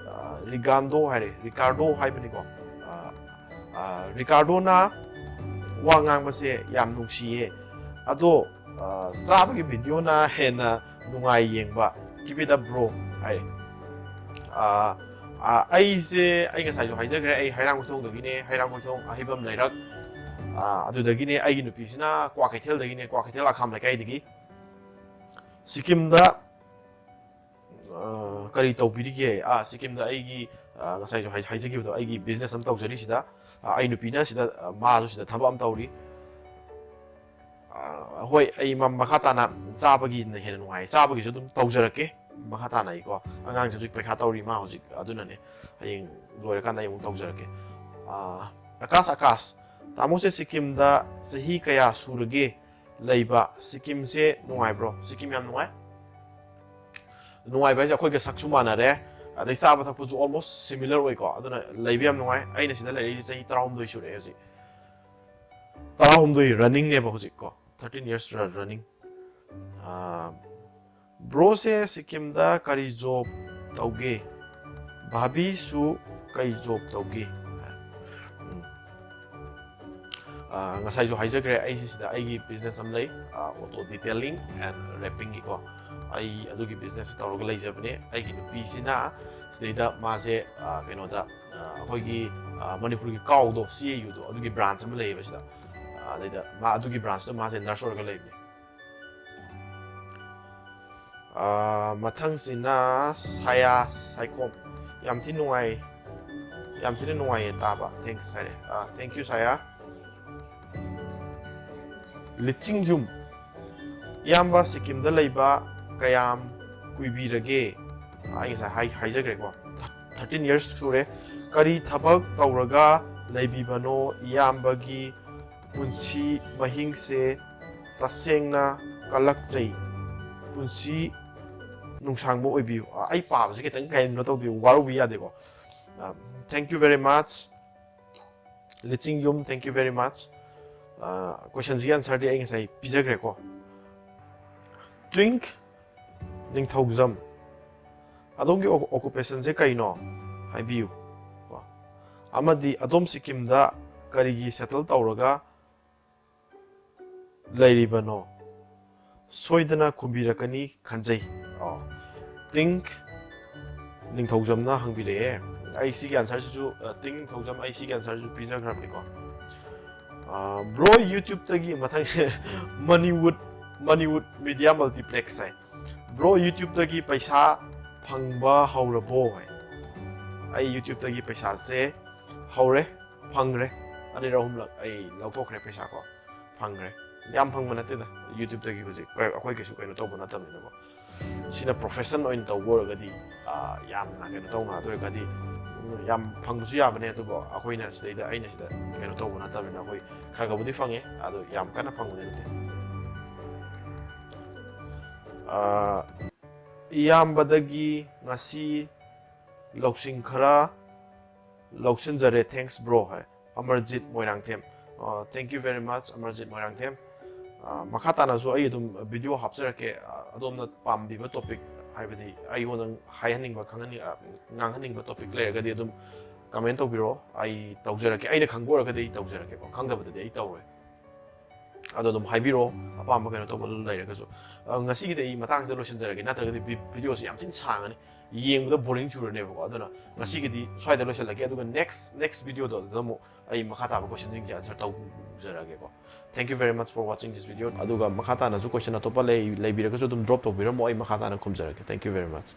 ꯑ, ꯔꯤꯒꯥꯟꯗꯣ ꯍꯥꯏꯔꯦ, ꯔꯤꯀꯥꯔꯗꯣ ꯍꯥꯏꯕꯅꯤꯀꯣ꯫ ꯔꯤꯀꯥꯔꯗꯣꯅ ꯋꯥ ꯉꯥꯡꯕꯁꯦ ꯌꯥꯝ ꯅꯨꯡꯁꯤꯌꯦ, ꯑꯗꯣ ꯆꯥꯕꯒꯤ ꯚꯤꯗꯤꯑꯣꯅ ꯍꯦꯟꯅ ꯅꯨꯡꯉꯥꯏ ꯌꯦꯡꯕ꯫ Keep it up, bro. ꯍꯥꯏ꯫ ꯑꯩꯁꯦ, ꯑꯩ ꯉꯁꯥꯏꯁꯨ ꯍꯥꯏꯖꯈ꯭ꯔꯦ, ꯑꯩ ꯍꯩꯔꯥꯡꯒꯣꯏꯊꯣꯡꯗꯒꯤꯅꯦ, ꯍꯩꯔꯥꯡꯒꯣꯏꯊꯣꯡ ꯑꯍꯩꯕꯝ ꯂꯩꯔꯛ꯫ ꯑꯗꯨꯗꯒꯤꯅꯦ꯫ ꯑꯩꯒꯤ ꯅꯨꯄꯤꯁꯤꯅ ꯀ꯭ꯋꯥꯀꯩꯊꯦꯜꯗꯒꯤꯅꯦ, ꯀ꯭ꯋꯥꯀꯩꯊꯦꯜ ꯑꯈꯥꯝ ꯂꯩꯀꯥꯏꯗꯒꯤ꯫ ꯁꯤꯀꯤꯝꯗ ꯀꯔꯤ ꯇꯧꯕꯤꯔꯤꯒꯦ? ꯑꯥ, ꯁꯤꯀꯤꯝꯗ ꯑꯩꯒꯤ, ꯑꯥ, ꯉꯁꯥꯏꯁꯨ ꯍꯥꯏ-, ꯍꯥꯏꯖꯈꯤꯕꯗꯣ, ꯑꯩꯒꯤ ꯕꯤꯖꯤꯅꯦꯁ ꯑꯃ ꯇꯧꯖꯔꯤꯁꯤꯗ, ꯑꯥ, ꯑꯩ ꯅꯨꯄꯤꯅ ꯁꯤꯗ, ꯑꯥ, ꯃꯥꯁꯨ ꯁꯤꯗ ꯊꯕꯛ ꯑꯃ ꯇꯧꯔꯤ꯫ ꯑꯥ, ꯍꯣꯏ, ꯑꯩ ꯃ-, ꯃꯈꯥ ꯇꯥꯅ ꯆꯥꯕꯒꯤꯅ ꯍꯦꯟꯅ ꯅꯨꯡꯉꯥꯏ, ꯆꯥꯕꯒꯤꯁꯨ ꯑꯗꯨꯝ ꯇꯧꯖꯔꯛꯀꯦ ꯃꯈꯥ ꯇꯥꯅ ꯑꯩꯀꯣ, ꯑꯉꯥꯡꯁꯦ ꯍꯧꯖꯤꯛ ꯄꯩꯈꯥ ꯇꯧꯔꯤ, ꯃꯥ ꯍꯧꯖꯤꯛ, ꯑꯗꯨꯅꯅꯦ, ꯍꯌꯦꯡ ꯂꯣꯏꯔꯀꯥꯟꯗ ꯑꯩ ꯑꯃꯨꯛ ꯇꯧꯖꯔꯛꯀꯦ꯫ ꯑꯥ, ꯑꯀꯥꯁ, ꯑꯀꯥꯁ, ꯇꯥꯃꯣꯁꯦ ꯁꯤꯀꯤꯝꯗ ꯆꯍꯤ ꯀꯌꯥ ꯁꯨꯔꯒꯦ ꯂꯩꯕ? ꯁꯤꯀꯤꯝꯁꯦ ꯅꯨꯡꯉꯥꯏꯕ꯭ꯔꯣ? ꯁꯤꯀꯤꯝ ꯌꯥꯝ ꯅꯨꯡꯉꯥꯏ꯫ ꯅꯨꯡꯉꯥꯏꯕ ꯍꯥꯏꯁꯦ ꯑꯩꯈꯣꯏꯒ ꯁꯛꯁꯨ ꯃꯥꯟꯅꯔꯦ, ꯑꯗꯩ ꯆꯥꯕ ꯊꯛꯄꯁꯨ almost similar ꯑꯣꯏꯀꯣ, ꯑꯗꯨꯅ ꯂꯩꯕ ꯌꯥꯝ ꯅꯨꯡꯉꯥꯏ꯫ ꯑꯩꯅ ꯁꯤꯗ ꯂꯩꯔꯛꯏꯁꯦ ꯆꯍꯤ ꯇꯔꯥꯍꯨꯝꯗꯣꯏ ꯁꯨꯔꯛꯑꯦ ꯍꯧꯖꯤꯛ꯫ ꯇꯔꯥꯍꯨꯝꯗꯣꯏ running ꯅꯦꯕ ꯍꯧꯖꯤꯛ ꯀꯣ, thirteen years ꯔ-, running꯫ ꯑꯥ, ꯕ꯭ꯔꯣꯁꯦ ꯁꯤꯀꯤꯝꯗ ꯀꯔꯤ ꯖꯣꯕ ꯇꯧꯒꯦ? ꯚꯥꯕꯤꯁꯨ ꯀꯩ ꯖꯣꯕ ꯇꯧꯒꯦ? ꯎꯝ꯫ ꯑꯥ, ꯉꯁꯥꯏꯁꯨ ꯍꯥꯏꯖꯈ꯭ꯔꯦ, ꯑꯩꯁꯤ ꯁꯤꯗ ꯑꯩꯒꯤ ꯕꯤꯖꯤꯅꯦꯁ ꯑꯃ ꯂꯩ, ꯑꯥ, auto detailing and wrapping ꯒꯤꯀꯣ꯫ ꯑꯩ ꯑꯗꯨꯒꯤ ꯕꯤꯖꯤꯅꯦꯁ ꯇꯧꯔꯒ ꯂꯩꯖꯕꯅꯦ꯫ ꯑꯩꯒꯤ ꯅꯨꯄꯤꯁꯤꯅ ꯁꯤꯗꯩꯗ ꯃꯥꯁꯦ, ꯑꯥ, ꯀꯩꯅꯣꯗ, ꯑꯥ, ꯑꯩꯈꯣꯏꯒꯤ, ꯑꯥ, ꯃꯅꯤꯄꯨꯔꯒꯤ ꯀꯥꯎꯗꯣ, C A U ꯗꯣ, ꯑꯗꯨꯒꯤ ꯕ꯭ꯔꯥꯟꯁ ꯑꯃ ꯂꯩꯌꯦꯕ ꯁꯤꯗ꯫ ꯑꯥ, ꯑꯗꯩꯗ ꯃꯥ ꯑꯗꯨꯒꯤ ꯕ꯭ꯔꯥꯟꯁꯇꯣ ꯃꯥꯁꯦ ꯅꯔꯁ ꯑꯣꯏꯔꯒ ꯂꯩꯕꯅꯦ꯫ ꯑꯥ, ꯃꯊꯪꯁꯤꯅ ꯁꯥꯌꯥ ꯁꯥꯏꯈꯣꯝ꯫ ꯌꯥꯝ ꯊꯤ ꯅꯨꯡꯉꯥꯏ, ꯌꯥꯝ ꯊꯤꯅ ꯅꯨꯡꯉꯥꯏꯌꯦ ꯇꯥꯕ꯫ Thanks ꯍꯥꯏꯔꯦ꯫ ꯑꯥ, thank you, ꯁꯥꯌꯥ꯫ ꯂꯤꯆꯤꯡꯌꯨꯝ, ꯏꯌꯥꯝꯕ, ꯁꯤꯀꯤꯝꯗ ꯂꯩꯕ ꯀꯌꯥꯝ ꯀꯨꯏꯕꯤꯔꯒꯦ? ꯑꯥ, ꯑꯩ ꯉꯁꯥꯏ ꯍꯥꯏ-, ꯍꯥꯏꯖꯈ꯭ꯔꯦꯀꯣ, thirteen years ꯁꯨꯔꯦ꯫ ꯀꯔꯤ ꯊꯕꯛ ꯇꯧꯔꯒ ꯂꯩꯕꯤꯕꯅꯣ? ꯏꯌꯥꯝꯕꯒꯤ ꯄꯨꯟꯁꯤ ꯃꯍꯤꯡꯁꯦ ꯇꯁꯦꯡꯅ ꯀꯜꯂꯛꯆꯩ꯫ ꯄꯨꯟꯁꯤ ꯅꯨꯡꯁꯥꯡꯕ ꯑꯣꯏꯕꯤꯌꯨ꯫ ꯑ, ꯑꯩ ꯄꯥꯕꯁꯦ ꯈꯤꯇꯪ ꯀꯩꯅꯣ ꯇꯧꯗꯦ, ꯋꯥꯔꯧꯕꯤ ꯌꯥꯗꯦꯀꯣ꯫ ꯑ, thank you very much꯫ ꯂꯤꯆꯤꯡ ꯌꯨꯝ, thank you very much꯫ ꯑ, question ꯁꯤꯒꯤ answer ꯗꯤ ꯑꯩ ꯉꯁꯥꯏ ꯄꯤꯖꯈ꯭ꯔꯦꯀꯣ꯫ Twink ꯅꯤꯡꯊꯧꯖꯝ, ꯑꯗꯣꯝꯒꯤ ꯑꯣ-, occupation ꯁꯦ ꯀꯩꯅꯣ? ꯍꯥꯏꯕꯤꯌꯨ꯫ ꯀꯣ꯫ ꯑꯃꯗꯤ ꯑꯗꯣꯝ ꯁꯤꯛꯀꯤꯝꯗ ꯀꯔꯤꯒꯤ ꯁꯦꯇꯜ ꯇꯧꯔꯒ ꯂꯩꯔꯤꯕꯅꯣ? ꯁꯣꯏꯗꯅ ꯈꯨꯝꯕꯤꯔꯛꯀꯅꯤ ꯈꯟꯖꯩ꯫ ꯑꯣ, ꯇꯤꯡ ꯅꯤꯡꯊꯧꯖꯝꯅ ꯍꯪꯕꯤꯔꯛꯑꯦ꯫ ꯑꯩ ꯁꯤꯒꯤ ꯑꯟꯁꯔꯁꯤꯁꯨ, ꯑ, ꯇꯤꯡ ꯅꯤꯡꯊꯧꯖꯝ, ꯑꯩ ꯁꯤꯒꯤ ꯑꯟꯁꯔꯁꯤꯁꯨ ꯄꯤꯖꯈ꯭ꯔꯕꯅꯤꯀꯣ꯫ ꯑ, ꯕ꯭ꯔꯣ, ꯌꯨꯇ꯭ꯌꯨꯕꯇꯒꯤ ꯃꯊꯪ ꯃꯅꯤꯋꯨꯗ, ꯃꯅꯤꯋꯨꯗ ꯃꯤꯗꯤꯌꯥ ꯃꯜꯇꯤꯄ꯭ꯂꯦꯛꯁ ꯍꯥꯏ꯫ ꯕ꯭ꯔꯣ, ꯌꯨꯇ꯭ꯌꯨꯕꯇꯒꯤ ꯄꯩꯁꯥ ꯐꯪꯕ ꯍꯧꯔꯕꯣ ꯍꯥꯏ꯫ ꯑꯩ ꯌꯨꯇ꯭ꯌꯨꯕꯇꯒꯤ ꯄꯩꯁꯥꯁꯦ ꯍꯧꯔꯦ, ꯐꯪꯈ꯭ꯔꯦ꯫ ꯑꯅꯤꯔꯛ ꯑꯍꯨꯝꯂꯛ ꯑꯩ ꯂꯧꯊꯣꯛꯈ꯭ꯔꯦ ꯄꯩꯁꯥ ꯀꯣ, ꯐꯪꯈ꯭ꯔꯦ꯫ ꯌꯥꯝ ꯐꯪꯕ ꯅꯠꯇꯦꯗ, ꯌꯨꯇ꯭ꯌꯨꯕꯇꯒꯤ ꯍꯧꯖꯤꯛ ꯀ-, ꯑꯩꯈꯣꯏ ꯀꯩꯁꯨ ꯀꯩꯅꯣ ꯇꯧꯕ ꯅꯠꯇꯕꯅꯤꯅꯀꯣ꯫ ꯁꯤꯅ ꯄ꯭ꯔꯣꯐꯦꯁꯟ ꯑꯣꯏꯅ ꯇꯧꯕ ꯑꯣꯏꯔꯒꯗꯤ, ꯑꯥ, ꯌꯥꯝꯅ ꯀꯩꯅꯣ ꯇꯧꯅ, ꯑꯗꯨ ꯑꯣꯏꯔꯒꯗꯤ, ꯎꯝ, ꯌꯥꯝ ꯐꯪꯕꯁꯨ ꯌꯥꯕꯅꯦ, ꯑꯗꯨꯕꯨ ꯑꯩꯈꯣꯏꯅ ꯁꯤꯗꯩꯗ, ꯑꯩꯅ ꯁꯤꯗ ꯀꯩꯅꯣ ꯇꯧꯕ ꯅꯠꯇꯕꯅꯤꯅ ꯑꯩꯈꯣꯏ ꯈꯔ ꯈꯕꯨꯗꯤ ꯐꯪꯉꯦ, ꯑꯗꯣ ꯌꯥꯝ ꯀꯟꯅ ꯐꯪꯕꯗꯤ ꯅꯠꯇꯦ꯫ ꯑꯥ, ꯏꯌꯥꯝꯕꯗꯒꯤ ꯉꯁꯤ ꯂꯧꯁꯤꯡ ꯈꯔ ꯂꯧꯁꯤꯟꯖꯔꯦ, thanks bro ꯍꯥꯏ꯫ ꯑꯃꯔꯖꯤꯠ ꯃꯣꯏꯔꯥꯡꯊꯦꯝ꯫ ꯑ, thank you very much, Amarjeet Moirangthem. ꯑ, ꯃꯈꯥ ꯇꯥꯅꯁꯨ ꯑꯩ ꯑꯗꯨꯝ ꯚꯤꯗꯤꯑꯣ ꯍꯥꯞꯆꯔꯛꯀꯦ꯫ ꯑ, ꯑꯗꯣꯝꯅ ꯄꯥꯝꯕꯤꯕ ꯇꯣꯄꯤꯛ, ꯍꯥꯏꯕꯗꯤ ꯑꯩꯉꯣꯟꯗ ꯍꯥꯏꯍꯟꯅꯤꯡꯕ, ꯈꯪꯍꯟꯅꯤꯡ-, ꯑ, ꯉꯥꯡꯍꯟꯅꯤꯡꯕ ꯇꯣꯄꯤꯛ ꯂꯩꯔꯒꯗꯤ ꯑꯗꯨꯝ ꯀꯃꯦꯟ ꯇꯧꯕꯤꯔꯛꯑꯣ꯫ ꯑꯩ ꯇꯧꯖꯔꯛꯀꯦ꯫ ꯑꯩꯅ ꯈꯪꯕ ꯑꯣꯏꯔꯒꯗꯤ ꯑꯩ ꯇꯧꯖꯔꯛꯀꯦꯀꯣ, ꯈꯪꯗꯕꯗꯗꯤ ꯑꯩ ꯇꯧꯔꯣꯏ꯫ ꯑꯗꯣ ꯑꯗꯨꯝ ꯍꯥꯏꯕꯤꯔꯛꯑꯣ, ꯑꯄꯥꯝꯕ ꯀꯩꯅꯣ ꯇꯧꯕ ꯂꯩꯔꯒꯁꯨ꯫ ꯑ, ꯉꯁꯤꯒꯤꯗꯤ ꯑꯩ ꯃꯇꯥꯡꯁꯤꯗ ꯂꯣꯏꯁꯤꯟꯖꯔꯒꯦ, ꯅꯠꯇ꯭ꯔꯒꯗꯤ ꯚꯤ-, ꯚꯤꯗꯤꯑꯣꯁꯦ ꯌꯥꯝ ꯊꯤꯅ ꯁꯥꯡꯉꯅꯤ, ꯌꯦꯡꯕꯗ ꯕꯣꯔꯤꯡ ꯆꯨꯔꯅꯦꯕꯀꯣ꯫ ꯑꯗꯨꯅ ꯉꯁꯤꯒꯤꯗꯤ ꯁ꯭ꯋꯥꯏꯗ ꯂꯣꯏꯁꯤꯜꯂꯒꯦ, ꯑꯗꯨꯒ next, next ꯚꯤꯗꯤꯑꯣꯗꯣ ꯑꯗꯨꯗ ꯑꯃꯨꯛ ꯑꯩ ꯃꯈꯥ ꯇꯥꯕ ꯀꯣꯏꯁꯟꯁꯤꯡꯁꯦ answer ꯇꯧꯖꯔꯛꯑꯒꯦꯀꯣ꯫ Thank you very much for watching this video. ꯑꯗꯨꯒ ꯃꯈꯥ ꯇꯥꯅꯁꯨ ꯀꯣꯏꯁꯟ ꯑꯇꯣꯞꯄ ꯂꯩ-, ꯂꯩꯕꯤꯔꯒꯁꯨ ꯑꯗꯨꯝ ꯗ꯭ꯔꯣꯞ ꯇꯧꯕꯤꯔꯝꯃꯣ, ꯑꯩ ꯃꯈꯥ ꯇꯥꯅ ꯈꯨꯝꯖꯔꯛꯀꯦ꯫ Thank you very much.